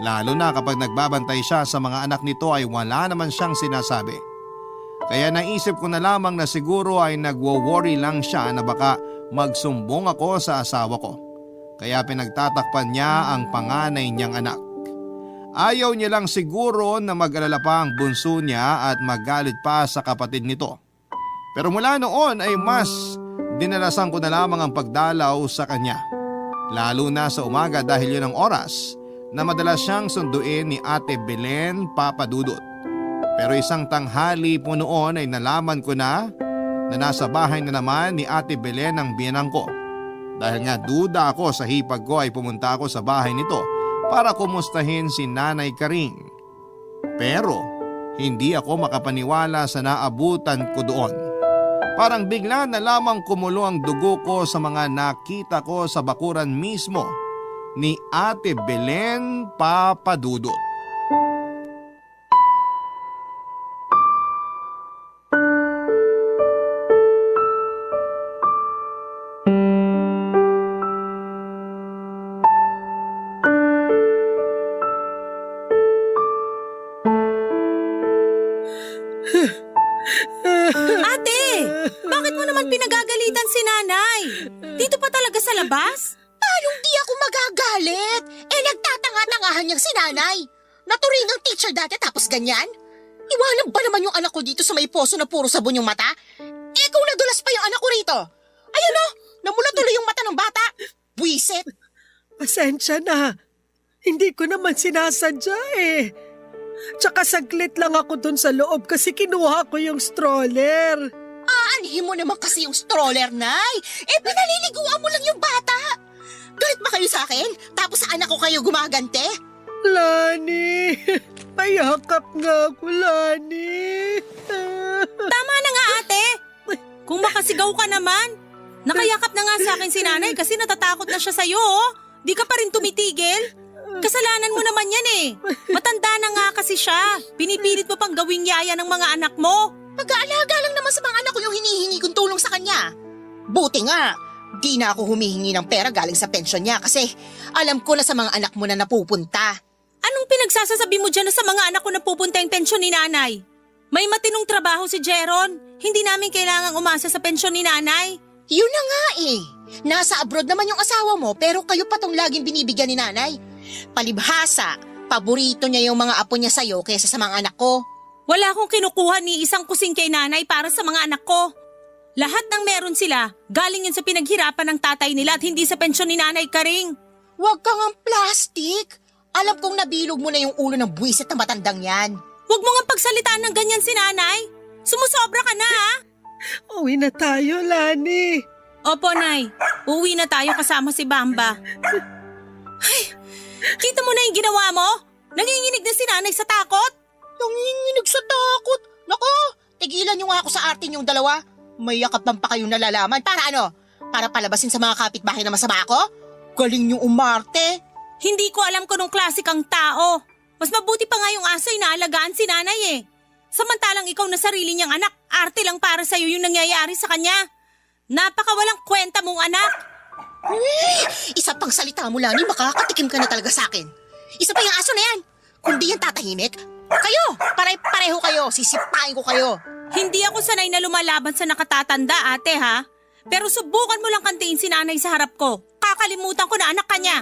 lalo na kapag nagbabantay siya sa mga anak nito, ay wala naman siyang sinasabi. Kaya naisip ko na lamang na siguro ay nagwo-worry lang siya na baka magsumbong ako sa asawa ko. Kaya pinagtatakpan niya ang panganay niyang anak. Ayaw niya lang siguro na mag-alala pa ang bunso niya at magalit pa sa kapatid nito. Pero mula noon ay mas dinalasan ko na lamang ang pagdalaw sa kanya. Lalo na sa umaga dahil yun ang oras na madalas siyang sunduin ni Ate Belen, Papa Dudut. Pero isang tanghali po noon ay nalaman ko na nasa bahay na naman ni Ate Belen ang biyanang ko. Dahil nga duda ako sa hipag ko ay pumunta ako sa bahay nito para kumustahin si Nanay Karing. Pero hindi ako makapaniwala sa naabutan ko doon. Parang bigla na lamang kumulo ang dugo ko sa mga nakita ko sa bakuran mismo ni Ate Belen, Papa Dudut. Ate! Bakit mo naman pinagagalitan si nanay? Dito pa talaga sa labas? Paanong di ako magagalit? Nagtatanga-tangahan niyang si nanay. Naturing ang teacher dati tapos ganyan? Iwanan ba naman yung anak ko dito sa may poso na puro sabon yung mata? Kung nadulas pa yung anak ko rito. Ayun o, namula tuloy yung mata ng bata. Buisit. Pasensya na. Hindi ko naman sinasadya eh. Tsaka saglit lang ako dun sa loob kasi kinuha ko yung stroller. Aanhin mo naman kasi yung stroller, Nay. Pinaliliguan mo lang yung bata. Galit ba kayo sa akin? Tapos sa anak ko kayo gumagante? Lani, payakap nga ako, Lani. Tama na nga, ate. Kung makasigaw ka naman. Nakayakap na nga sa akin si nanay kasi natatakot na siya sa'yo. Di ka pa rin tumitigil. Kasalanan mo naman yan eh. Matanda na nga kasi siya. Pinipilit mo pang gawing yaya ng mga anak mo. Pag-aalaga lang naman sa mga anak ko yung hinihingi kong tulong sa kanya. Buti nga, di na ako humihingi ng pera galing sa pensyon niya kasi alam ko na sa mga anak mo na napupunta. Anong pinagsasasabi mo dyan na sa mga anak ko na pupunta yung pensyon ni nanay? May matinong trabaho si Jeron. Hindi namin kailangang umasa sa pensyon ni nanay. Yun na nga eh. Nasa abroad naman yung asawa mo pero kayo pa tong laging binibigyan ni nanay. Palibhasa, paborito niya yung mga apo niya sa'yo kaysa sa mga anak ko. Wala akong kinukuha ni isang kusing kay nanay para sa mga anak ko. Lahat ng meron sila, galing yun sa pinaghirapan ng tatay nila at hindi sa pensyon ni Nanay Karing. Huwag kang ang plastic. Alam kong nabilog mo na yung ulo ng buwisit na matandang yan. Huwag mo nga pagsalitaan ng ganyan si nanay. Sumusobra ka na ha. Uwi na tayo, Lani. Opo, Nay. Uwi na tayo kasama si Bamba. Ay, kita mo na yung ginawa mo? Nanginginig na si nanay sa takot. Nanginginig sa takot? Nako, tigilan niyo nga ako sa arte niyong dalawa. May yakap pa kayong nalalaman. Para ano? Para palabasin sa mga kapitbahay na masama ako? Galing niyong umarte. Hindi ko alam kung anong klase kang tao. Mas mabuti pa nga yung aso'y naalagaan si nanay eh. Samantalang ikaw na sarili niyang anak, arte lang para sa'yo yung nangyayari sa kanya. Napakawalang kwenta mong anak. Isa pang salita mo, Lani, makakatikim ka na talaga sa akin. Isa pa yung aso na yan. Kung di yan tatahimik, kayo, pareho kayo, sisipain ko kayo. Hindi ako sanay na lumalaban sa nakatatanda, ate ha. Pero subukan mo lang kantiin si nanay sa harap ko. Kakalimutan ko na anak ka niya.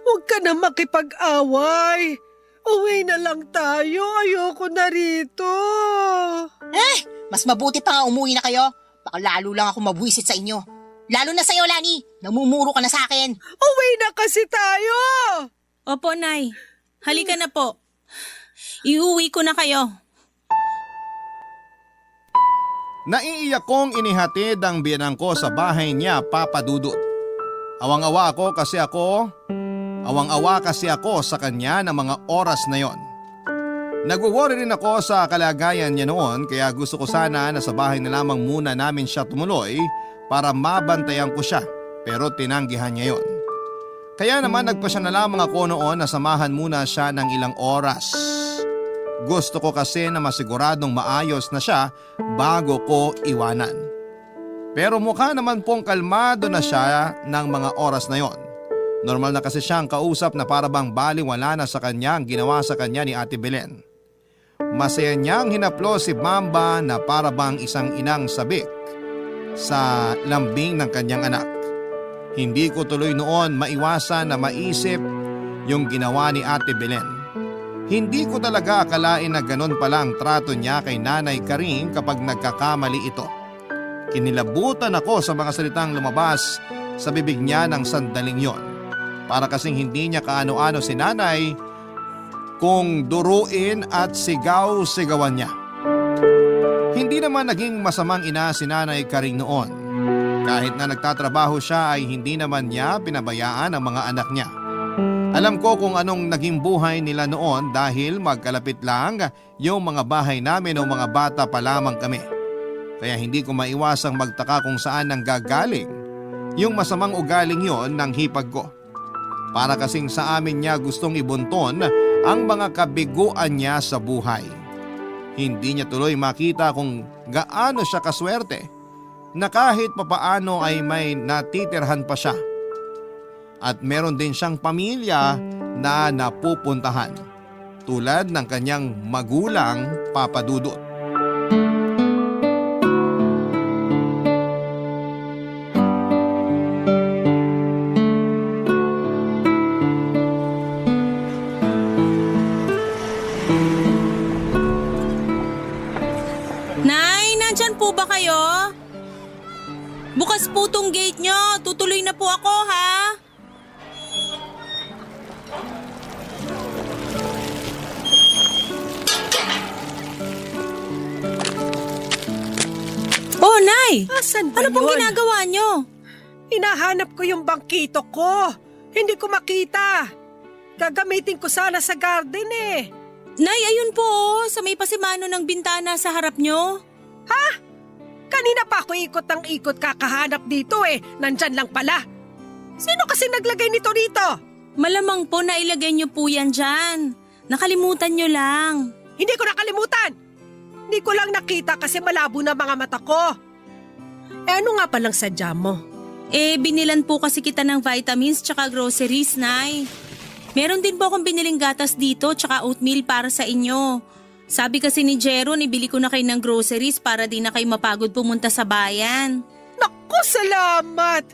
Huwag ka na makipag-away. Uwi na lang tayo. Ayoko na rito. Mas mabuti pa nga umuwi na kayo. Baka lalo lang ako mabwisit sa inyo. Lalo na sa'yo, Lani. Namumuro ka na sa akin. Uwi na kasi tayo. Opo, Nay. Halika na po. Iuwi ko na kayo. Naiiyak kong inihatid ang biyanang ko sa bahay niya, Papa Dudut. Awang-awa kasi ako sa kanya ng mga oras na yon. Nagwo-worry rin ako sa kalagayan niya noon kaya gusto ko sana na sa bahay na lamang muna namin siya tumuloy para mabantayan ko siya, pero tinanggihan niya yon. Kaya naman nagpasya na lamang ako noon na samahan muna siya ng ilang oras. Gusto ko kasi na masiguradong maayos na siya bago ko iwanan. Pero mukha naman pong kalmado na siya ng mga oras na yon. Normal na kasi siyang kausap na parabang baliwala na sa kanya ang ginawa sa kanya ni Ate Belen. Masaya niyang hinaplo si Bamba na parabang isang inang sabik sa lambing ng kanyang anak. Hindi ko tuloy noon maiwasan na maisip yung ginawa ni Ate Belen. Hindi ko talaga akalain na ganun pala ang trato niya kay Nanay Karing kapag nagkakamali ito. Kinilabutan ako sa mga salitang lumabas sa bibig niya ng sandaling yon. Para kasing hindi niya kaano-ano si Nanay kung duruin at sigaw-sigawan niya. Hindi naman naging masamang ina si Nanay Karing noon. Kahit na nagtatrabaho siya ay hindi naman niya pinabayaan ang mga anak niya. Alam ko kung anong naging buhay nila noon dahil magkalapit lang yung mga bahay namin o mga bata pa lamang kami. Kaya hindi ko maiwasang magtaka kung saan nanggagaling yung masamang ugaling yon ng hipag ko. Para kasing sa amin niya gustong ibunton ang mga kabiguan niya sa buhay. Hindi niya tuloy makita kung gaano siya kaswerte na kahit papaano ay may natitirhan pa siya. At meron din siyang pamilya na napupuntahan tulad ng kanyang magulang, Papa Dudut. Nay, nandyan po ba kayo? Bukas po tong gate nyo. Tutuloy na po ako, ha? Oh, Nay! Asan ba Ano pong yun? ginagawa nyo? Hinahanap ko yung bangkito ko. Hindi ko makita. Gagamitin ko sana sa garden eh. Nay, ayun po, sa may pasimano ng bintana sa harap nyo. Kanina pa ako ikot ng ikot kakahanap dito eh. Nandyan lang pala. Sino kasi naglagay nito dito? Malamang po na ilagay nyo po yan dyan. Nakalimutan nyo lang. Hindi ko nakalimutan. Hindi ko lang nakita kasi malabo na mga mata ko. Ano nga palang sadya mo? Binilan po kasi kita ng vitamins tsaka groceries, Nay. Meron din po akong biniling gatas dito tsaka oatmeal para sa inyo. Sabi kasi ni Jeron, ibili ko na kayo ng groceries para di na kayo mapagod pumunta sa bayan. Naku, salamat!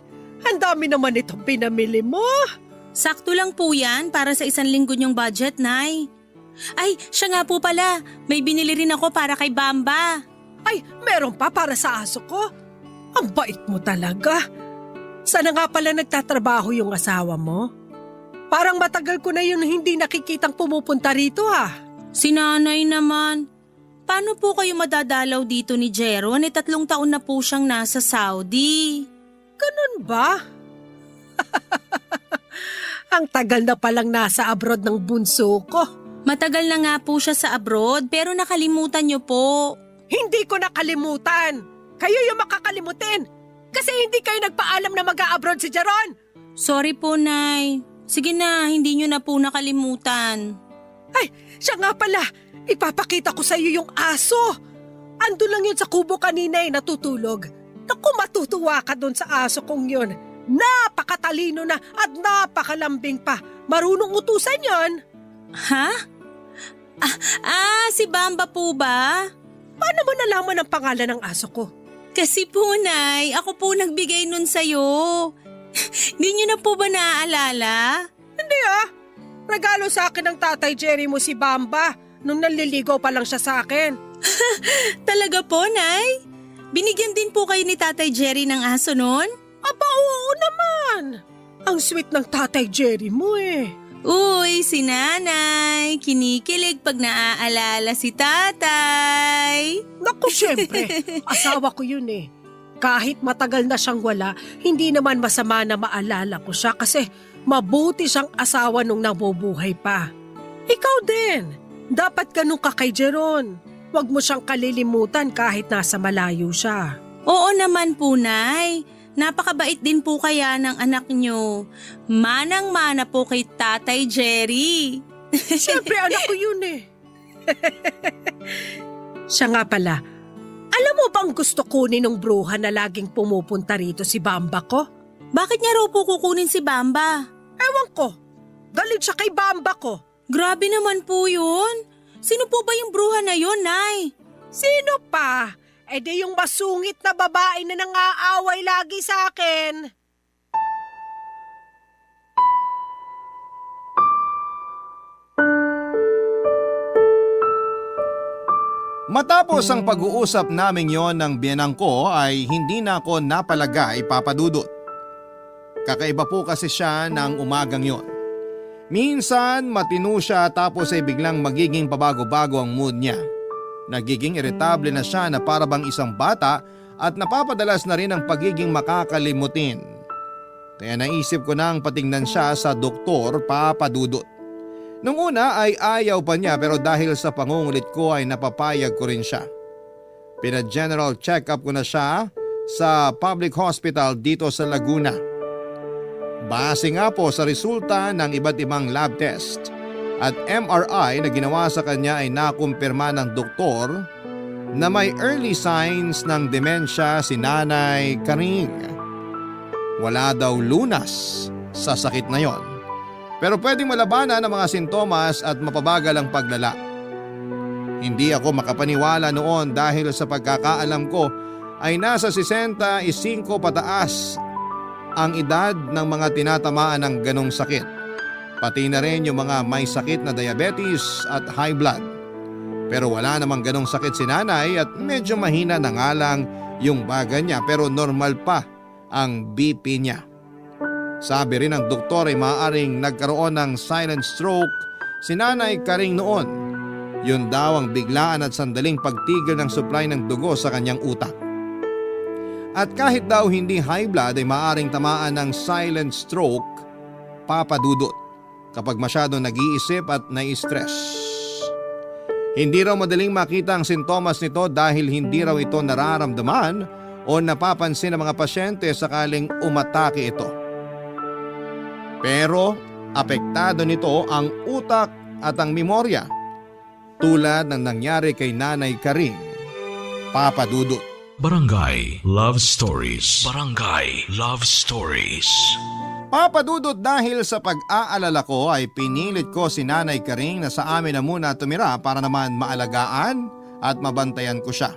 Ang dami naman itong pinamili mo. Sakto lang po yan para sa 1 linggo niyong budget, Nay. Ay, siya nga po pala. May binili rin ako para kay Bamba. Ay, meron pa para sa aso ko? Ang bait mo talaga. Sana nga pala nagtatrabaho yung asawa mo? Parang matagal ko na yun hindi nakikitang pumupunta rito ha. Si Nanay naman. Paano po kayo madadalaw dito ni Jeron? 3 taon na po siyang nasa Saudi. Ganun ba? Ang tagal na palang nasa abroad ng bunso ko. Matagal na nga po siya sa abroad pero nakalimutan niyo po. Hindi ko nakalimutan. Kayo yung makakalimutin. Kasi hindi kayo nagpaalam na mag-a-abroad si Jeron. Sorry po, Nay. Sige na, hindi niyo na po nakalimutan. Ay, siya nga pala. Ipapakita ko sa iyo yung aso. Ando lang yun sa kubo kanina eh, natutulog. Naku, matutuwa ka doon sa aso kong yun. Napakatalino na at napakalambing pa. Marunong utusan yon. Ha? Si Bamba po ba? Paano mo nalaman ang pangalan ng aso ko? Kasi po, Nay, ako po nagbigay nun sa'yo. Hindi niyo na po ba naaalala? Hindi ah. Regalo sa akin ng Tatay Jerry mo si Bamba nung nanliligaw pa lang siya sa akin. Talaga po, Nay? Binigyan din po kayo ni Tatay Jerry ng aso nun? Aba, oo naman. Ang sweet ng Tatay Jerry mo eh. Uy, si nanay, kinikilig pag naaalala si tatay. Naku, syempre, asawa ko yun eh. Kahit matagal na siyang wala, hindi naman masama na maalala ko siya kasi mabuti siyang asawa nung nabubuhay pa. Ikaw din, dapat ganun ka kay Jeron. Huwag mo siyang kalilimutan kahit nasa malayo siya. Oo naman po, Nay. Napakabait din po kaya ng anak nyo. Manang-mana po kay Tatay Jerry. Siyempre, anak ko yun eh. Siya nga pala, alam mo bang gusto kunin ng bruha na laging pumupunta rito si Bamba ko? Bakit niya raw po kukunin si Bamba? Ewan ko, galit siya kay Bamba ko. Grabe naman po yun. Sino po ba yung bruha na yun, Nay? Sino pa? E di yung masungit na babae na nangaaway lagi sa akin. Matapos ang pag-uusap naming yon ng biyanang ko ay hindi na ako napalagay, Papa Dudut. Kakaiba po kasi siya ng umagang yon. Minsan matino siya tapos ay biglang magiging pabago-bago ang mood niya. Nagiging irritable na siya na para bang isang bata at napapadalas na rin ang pagiging makakalimutin. Kaya naisip ko nang patingnan siya sa doktor, Papa Dudut. Nung una ay ayaw pa niya pero dahil sa pangungulit ko ay napapayag ko rin siya. Pina-general check-up ko na siya sa public hospital dito sa Laguna. Base nga po sa resulta ng iba't ibang lab test at MRI na ginawa sa kanya ay nakumpirma ng doktor na may early signs ng demensya si Nanay Karing. Wala daw lunas sa sakit na yon. Pero pwedeng malabanan ang mga sintomas at mapabagal ang paglala. Hindi ako makapaniwala noon dahil sa pagkakaalam ko ay nasa 65 pataas ang edad ng mga tinatamaan ng ganong sakit. Pati na rin yung mga may sakit na diabetes at high blood. Pero wala namang ganong sakit si nanay at medyo mahina na nga lang yung baga niya pero normal pa ang BP niya. Sabi rin ng doktor ay maaaring nagkaroon ng silent stroke si Nanay Karing noon. Yun daw ang biglaan at sandaling pagtigil ng supply ng dugo sa kanyang utak. At kahit daw hindi high blood ay maaaring tamaan ng silent stroke, Papa Dudut, kapag masyadong nag-iisip at nai-stress. Hindi raw madaling makita ang sintomas nito dahil hindi raw ito nararamdaman o napapansin ng mga pasyente sakaling umatake ito. Pero apektado nito ang utak at ang memorya tulad ng nangyari kay Nanay Karing, Papa Dudut. Barangay Love Stories. Barangay Love Stories. Papa Dudut, dahil sa pag-aalala ko ay pinilit ko si Nanay Karing na sa amin na muna tumira para naman maalagaan at mabantayan ko siya.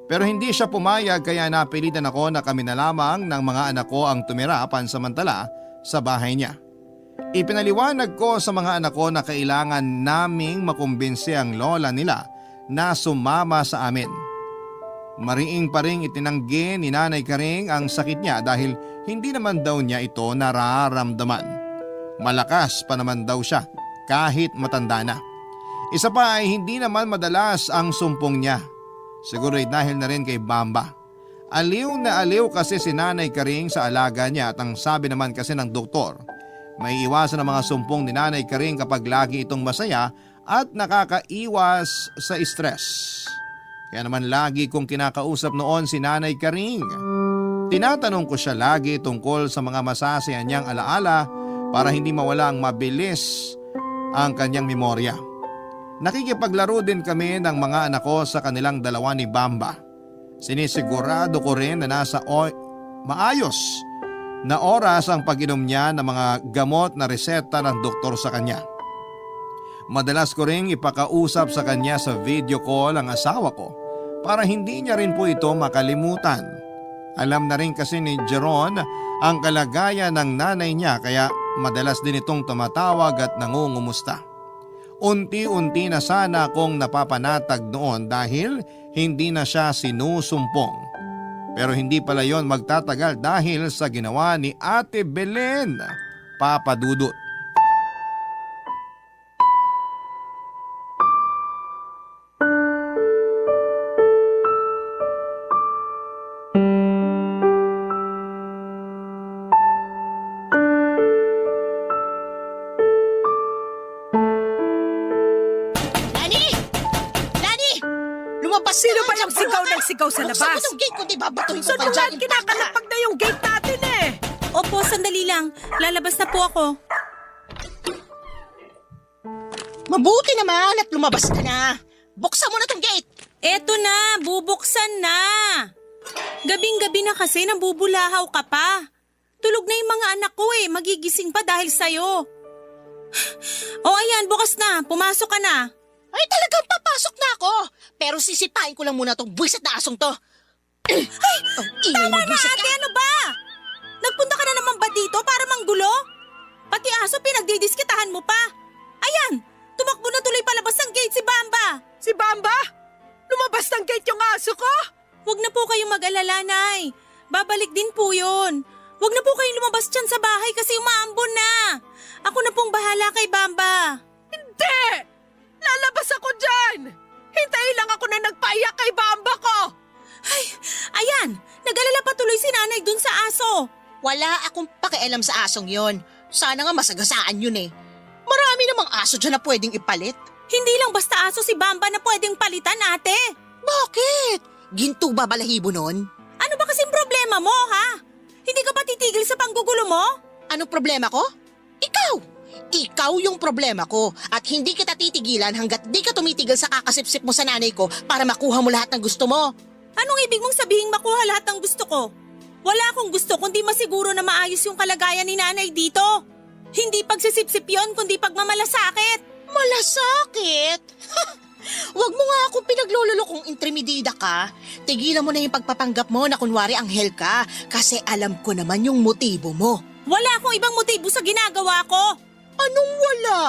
Pero hindi siya pumayag kaya napilitan ako na kami na lamang ng mga anak ko ang tumira pansamantala sa bahay niya. Ipinaliwanag ko sa mga anak ko na kailangan naming makumbinsi ang lola nila na sumama sa amin. Mariing pa ring itinanggi ni Nanay Karing ang sakit niya dahil hindi naman daw niya ito nararamdaman. Malakas pa naman daw siya kahit matanda na. Isa pa ay hindi naman madalas ang sumpong niya. Siguro ay dahil na rin kay Bamba. Aliw na aliw kasi si Nanay Karing sa alaga niya at ang sabi naman kasi ng doktor, may iwasan ang mga sumpong ni Nanay Karing kapag lagi itong masaya at nakakaiwas sa stress. Kaya naman lagi kong kinakausap noon si Nanay Karing. Tinatanong ko siya lagi tungkol sa mga masasaya niyang alaala para hindi mawala ang mabilis ang kanyang memorya. Nakikipaglaro din kami ng mga anak ko sa kanilang dalawa ni Bamba. Sinisigurado ko rin na nasa maayos na oras ang pag-inom niya ng mga gamot na reseta ng doktor sa kanya. Madalas ko ring ipakausap sa kanya sa video call ang asawa ko para hindi niya rin po ito makalimutan. Alam na rin kasi ni Jeron ang kalagayan ng nanay niya kaya madalas din itong tumatawag at nangungumusta. Unti-unti na sana akong napapanatag noon dahil hindi na siya sinusumpong. Pero hindi pala yon magtatagal dahil sa ginawa ni Ate Belen, Papa Dudut. lumabas Sino ka. ba yung sigaw ng sigaw sa Buksan mo labas? tong gate kundi babatuhin ko Saan pa mo dyan. nga kinakalapag na yung gate natin eh? Opo, sandali lang. Lalabas na po ako. Mabuti naman at lumabas ka na. Buksan mo na tong gate. Eto na, bubuksan na. Gabing-gabi na kasi nabubulahaw ka pa. Tulog na yung mga anak ko eh, magigising pa dahil sa'yo. O ayan, bukas na, pumasok ka na. Ay, talagang papasok na ako. Pero sisipain ko lang muna tong buwisit na asong to. Ay, ingay mo Tama na buwisit ate, ka. ano ba? Nagpunta ka na naman ba dito para manggulo? Pati aso pinagdidiskitahan mo pa. Ayan, tumakbo na tuloy palabas ng gate si Bamba. Si Bamba? Lumabas ng gate yung aso ko? Huwag na po kayong mag-alala, Nay. Babalik din po yun. Huwag na po kayong lumabas dyan sa bahay kasi umaambon na. Ako na pong bahala kay Bamba. Hindi! Lalabas ako dyan! Hintayin lang ako na nagpaiyak kay Bamba ko! Ay, ayan, nag-alala pa tuloy si Nanay dun sa aso. Wala akong pakialam sa asong yon. Sana nga masagasaan yun eh. Marami namang aso dyan na pwedeng ipalit. Hindi lang basta aso si Bamba na pwedeng palitan, ate. Bakit? Ginto ba balahibo nun? Ano ba kasing problema mo, ha? Hindi ka ba titigil sa panggugulo mo? Anong problema ko? Ikaw! Ikaw yung problema ko at hindi kita titigilan hanggat di ka tumitigil sa kakasipsip mo sa nanay ko para makuha mo lahat ng gusto mo. Anong ibig mong sabihing makuha lahat ng gusto ko? Wala akong gusto kundi masiguro na maayos yung kalagayan ni Nanay dito. Hindi pagsisipsip yon kundi pagmamalasakit. Malasakit? Huwag mo nga akong pinaglololo kung intermedida ka. Tigilan mo na yung pagpapanggap mo na kunwari anghel ka kasi alam ko naman yung motibo mo. Wala akong ibang motibo sa ginagawa ko. Anong wala?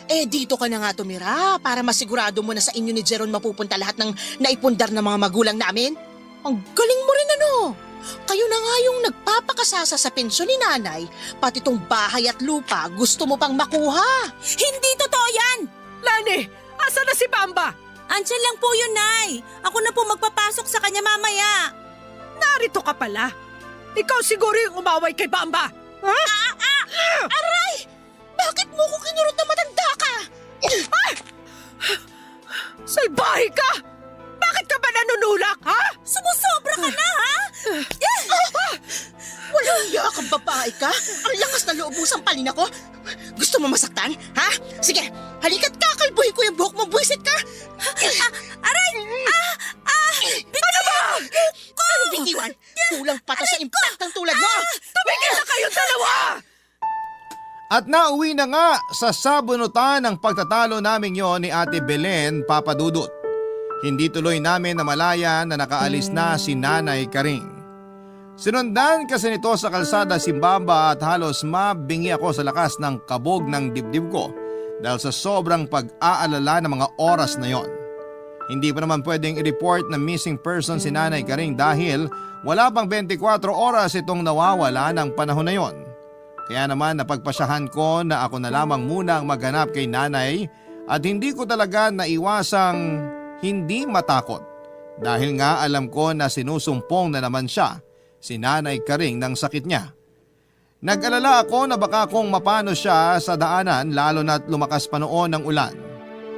Eh dito ka na nga tumira para masigurado mo na sa inyo ni Jeron mapupunta lahat ng naipundar ng mga magulang namin. Ang galing mo rin ano. Kayo na nga yung nagpapakasasa sa pensyon ni nanay, pati tong bahay at lupa gusto mo pang makuha. Hindi totoo yan! Lani, asa na si Bamba? Andiyan lang po yun, Nay. Ako na po magpapasok sa kanya mamaya. Narito ka pala. Ikaw siguro yung umaway kay Bamba. Ha? Aray! Bakit mo ko kinurot na matanda ka? Salbahe ka! Bakit ka ba nanunulak, ha? Sumusobra ka na, ha? Walang iya kang babae ka? Ang lakas na loob mong sampalin ako? Gusto mo masaktan? Ha? Sige, halika't kakalbuhin ko yung buhok mo, buwisit ka! Aray! Ano ba? Ano bitiwan? Kulang pa to sa impact ng tulad mo! Tumigil na kayong dalawa! At nauwi na nga sa sabunutan ng pagtatalo namin yon ni Ate Belen Papadudut. Hindi tuloy namin namalaya na nakaalis na si Nanay Karing. Sinundan kasi nito sa kalsada si Bamba at halos mabingi ako sa lakas ng kabog ng dibdib ko dahil sa sobrang pag-aalala ng mga oras na yon. Hindi pa naman pwedeng i-report na missing person si Nanay Karing dahil wala pang 24 oras itong nawawala ng panahon na yon. Kaya naman napagpasyahan ko na ako na lamang muna ang maghanap kay Nanay at hindi ko talaga naiwasang hindi matakot dahil nga alam ko na sinusumpong na naman siya, si Nanay Karing ng sakit niya. Nag-alala ako na baka kung mapano siya sa daanan lalo na't lumakas pa noon ng ulan.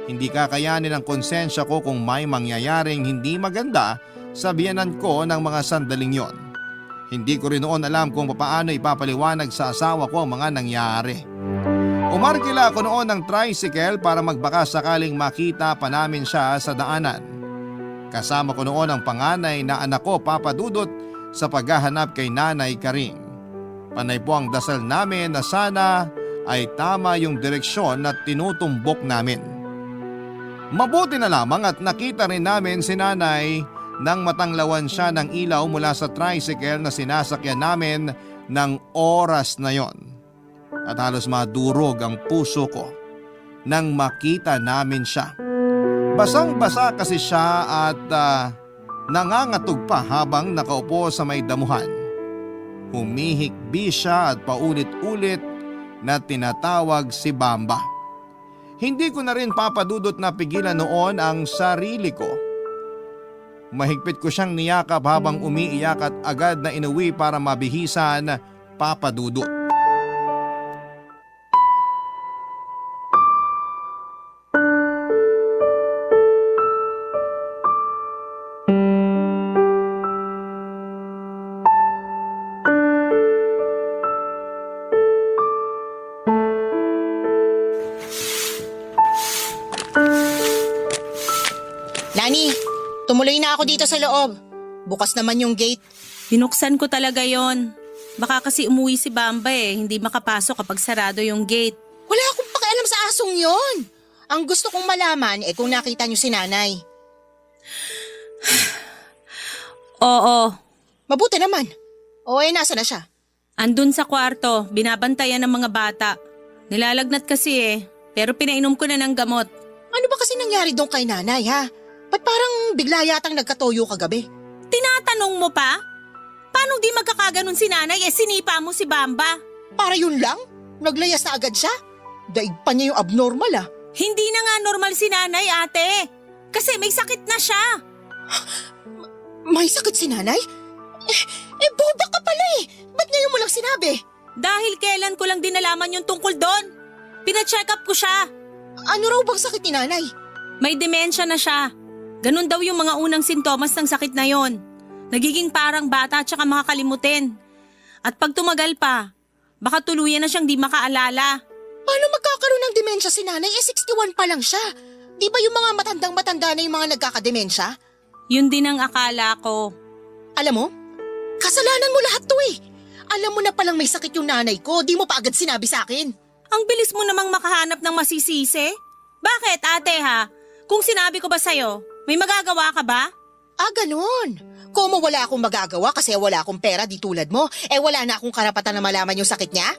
Hindi kakayanin ng konsensya ko kung may mangyayaring hindi maganda sa biyanan ko ng mga sandaling yon. Hindi ko rin noon alam kung paano ipapaliwanag sa asawa ko ang mga nangyari. Umarkila ako noon ng tricycle para magbaka sakaling makita pa namin siya sa daanan. Kasama ko noon ang panganay na anak ko, Papa Dudut, sa paghahanap kay Nanay Karing. Panay po ang dasal namin na sana ay tama yung direksyon na tinutumbok namin. Mabuti na lamang at nakita rin namin si Nanay nang matanglawan siya ng ilaw mula sa tricycle na sinasakyan namin ng oras na yon. At halos madurog ang puso ko nang makita namin siya. Basang-basa kasi siya at nangangatog pa habang nakaupo sa may damuhan. Humihikbi siya at paulit-ulit na tinatawag si Bamba. Hindi ko na rin papadudot na pigilan noon ang sarili ko. Mahigpit ko siyang niyakap habang umiiyak at agad na inuwi para mabihisan, Papa Dudut. Tumuloy na ako dito sa loob. Bukas naman yung gate. Binuksan ko talaga yon. Baka kasi umuwi si Bamba hindi makapasok kapag sarado yung gate. Wala akong pakialam sa asong yon. Ang gusto kong malaman kung nakita niyo si nanay. Oo, Mabuti naman. O nasa na siya? andun sa kwarto, binabantayan ng mga bata. Nilalagnat kasi pero pinainom ko na ng gamot. Ano ba kasi nangyari doon kay nanay ha? Ba't parang bigla yatang nagkatoyo kagabi? Tinatanong mo pa? Paano di magkakaganon si nanay sinipa mo si Bamba? Para yun lang? Naglayas na agad siya? Daig pa niya yung abnormal Hindi na nga normal si nanay, ate. Kasi may sakit na siya. May sakit si nanay? Boba ka pala Ba't ngayon mo lang sinabi? Dahil kailan ko lang din nalaman yung tungkol doon. Pina-check up ko siya. Ano raw bang sakit ni nanay? May demensya na siya. Ganun daw yung mga unang sintomas ng sakit na yon. Nagiging parang bata at saka makakalimutin. At pag tumagal pa, baka tuluyan na siyang di makaalala. Paano magkakaroon ng demensya si nanay? 61 pa lang siya. Di ba yung mga matandang-matanda na yung mga nagkakademensya? Yun din ang akala ko. Alam mo, kasalanan mo lahat to Alam mo na palang may sakit yung nanay ko, di mo pa agad sinabi sa akin. Ang bilis mo namang makahanap ng masisisi. Bakit, ate ha? Kung sinabi ko ba sa'yo, may magagawa ka ba? Ganun. Kung wala akong magagawa kasi wala akong pera di tulad mo, wala na akong karapatan na malaman yung sakit niya?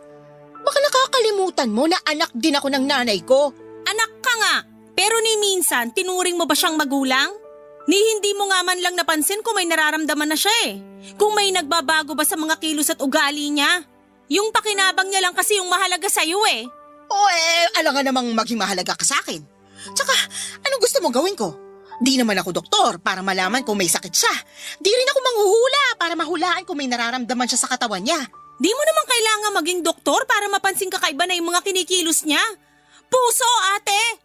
Baka nakakalimutan mo na anak din ako ng nanay ko. Anak ka nga, pero ni minsan, tinuring mo ba siyang magulang? Ni hindi mo nga man lang napansin kung may nararamdaman na siya Kung may nagbabago ba sa mga kilos at ugali niya? Yung pakinabang niya lang kasi yung mahalaga sa'yo Alam nga namang maging mahalaga ka sa akin. Tsaka, anong gusto mong gawin ko? Di naman ako doktor para malaman kung may sakit siya. Di rin ako manghuhula para mahulaan kung may nararamdaman siya sa katawan niya. Di mo naman kailangan maging doktor para mapansin kakaiba na yung mga kinikilos niya. Puso, ate!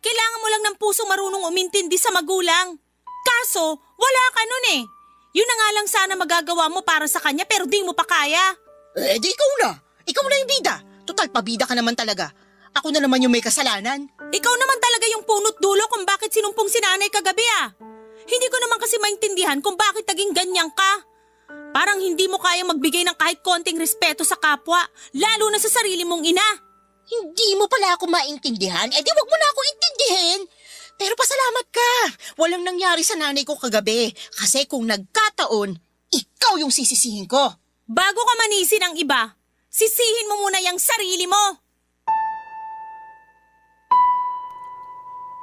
Kailangan mo lang ng puso marunong umintindi sa magulang. Kaso, wala ka nun Yun na nga lang sana magagawa mo para sa kanya pero di mo pa kaya. Di ikaw na. Ikaw na yung bida. Total, pabida ka naman talaga. Ako na naman yung may kasalanan. Ikaw naman talaga yung punot dulo kung bakit sinumpong si nanay kagabi Hindi ko naman kasi maintindihan kung bakit naging ganyan ka. Parang hindi mo kaya magbigay ng kahit konting respeto sa kapwa, lalo na sa sarili mong ina. Hindi mo pala ako maintindihan? Di wag mo na ako intindihin. Pero pasalamat ka. Walang nangyari sa nanay ko kagabi. Kasi kung nagkataon, ikaw yung sisisihin ko. Bago ka manisi ng iba, sisihin mo muna yung sarili mo.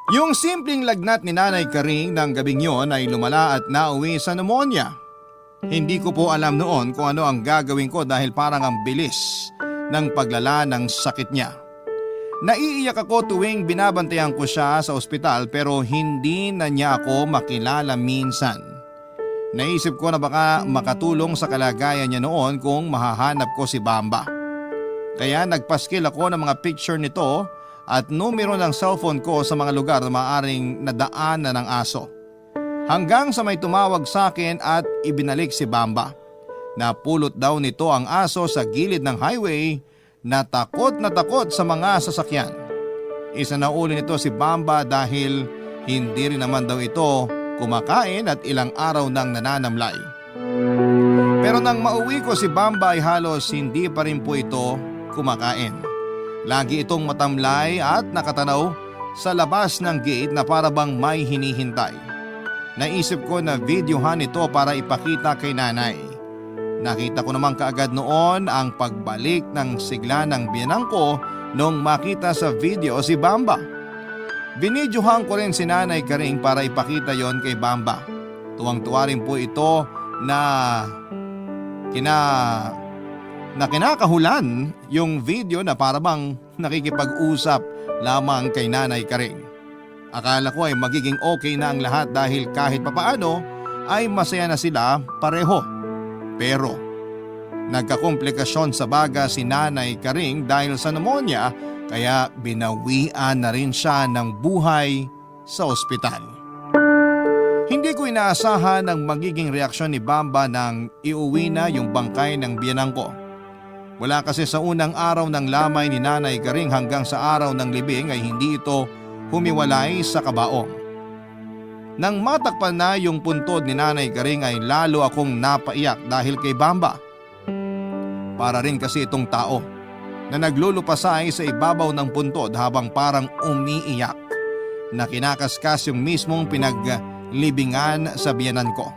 Yung simpleng lagnat ni Nanay Karing ng gabing yon ay lumala at nauwi sa pneumonia. Hindi ko po alam noon kung ano ang gagawin ko dahil parang ang bilis ng paglala ng sakit niya. Naiiyak ako tuwing binabantayan ko siya sa ospital pero hindi na niya ako makilala minsan. Naisip ko na baka makatulong sa kalagayan niya noon kung mahahanap ko si Bamba. Kaya nagpaskil ako ng mga picture nito at numero ng cellphone ko sa mga lugar na maaaring nadaanan ng aso. Hanggang sa may tumawag sa akin at ibinalik si Bamba. Napulot daw nito ang aso sa gilid ng highway na takot sa mga sasakyan. Isa na uli nito si Bamba dahil hindi rin naman daw ito kumakain at ilang araw nang nananamlay. Pero nang mauwi ko si Bamba ay halos hindi pa rin po ito kumakain. Lagi itong matamlay at nakatanaw sa labas ng gate na para bang may hinihintay. Naisip ko na videohan ito para ipakita kay nanay. Nakita ko naman kaagad noon ang pagbalik ng sigla ng biyanang ko nung makita sa video si Bamba. Binidyohan ko rin si Nanay Karing para ipakita yon kay Bamba. Tuwang-tuwa rin po ito na kinakahulan yung video na para bang nakikipag-usap lamang kay Nanay Karing. Akala ko ay magiging okay na ang lahat dahil kahit papaano ay masaya na sila pareho. Pero nagkakomplikasyon sa baga si Nanay Karing dahil sa pneumonia kaya binawian na rin siya ng buhay sa ospital. Hindi ko inaasahan ang magiging reaksyon ni Bamba nang iuwi na yung bangkay ng biyanang ko. Wala kasi sa unang araw ng lamay ni Nanay Karing hanggang sa araw ng libing ay hindi ito humiwalay sa kabaong. Nang matakpan na yung puntod ni Nanay Garing ay lalo akong napaiyak dahil kay Bamba. Para rin kasi itong tao na naglulupasay sa ibabaw ng puntod habang parang umiiyak na kinakaskas yung mismong pinaglibingan sa biyanan ko.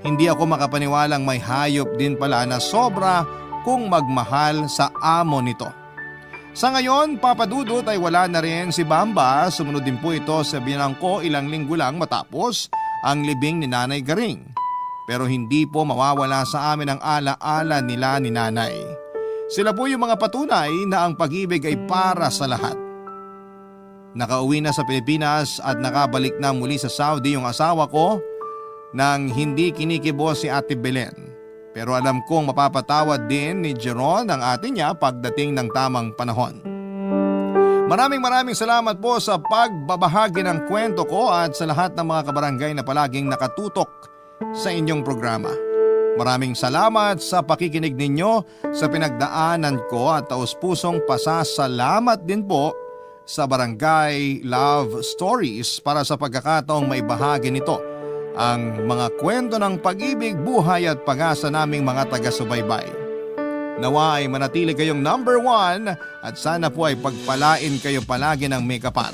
Hindi ako makapaniwalang may hayop din pala na sobra kung magmahal sa amo nito. Sa ngayon, Papa Dudut, ay wala na rin si Bamba. Sumunod din po ito sa biyanan ko ilang linggo lang matapos ang libing ni Nanay Garing. Pero hindi po mawawala sa amin ang alaala nila ni Nanay. Sila po yung mga patunay na ang pag-ibig ay para sa lahat. Nakauwi na sa Pilipinas at nakabalik na muli sa Saudi yung asawa ko nang hindi kinikibo si Ate Belen. Pero alam kong mapapatawad din ni Jeron ang ate niya pagdating ng tamang panahon. Maraming salamat po sa pagbabahagi ng kwento ko at sa lahat ng mga kabarangay na palaging nakatutok sa inyong programa. Maraming salamat sa pakikinig ninyo sa pinagdaanan ko at taus-pusong pasasalamat din po sa Barangay Love Stories para sa pagkakataong may bahagi nito ang mga kwento ng pag-ibig, buhay at pag-asa naming mga taga-subaybay. Nawa ay manatili kayong number 1 at sana po ay pagpalain kayo palagi ng may kapal.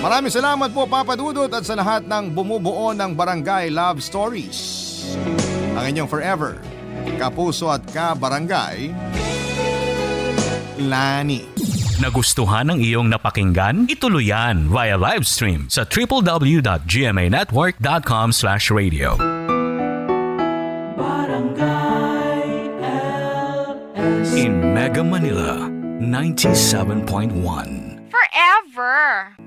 Maraming salamat po Papa Dudut at sa lahat ng bumubuo ng Barangay Love Stories. Ang inyong forever, kapuso at ka-barangay, Lani. Nagustuhan ng iyong napakinggan? Ituloy yan via live stream sa www.gmanetwork.com/radio. Barangay LS. In Mega Manila, 97.1. Forever.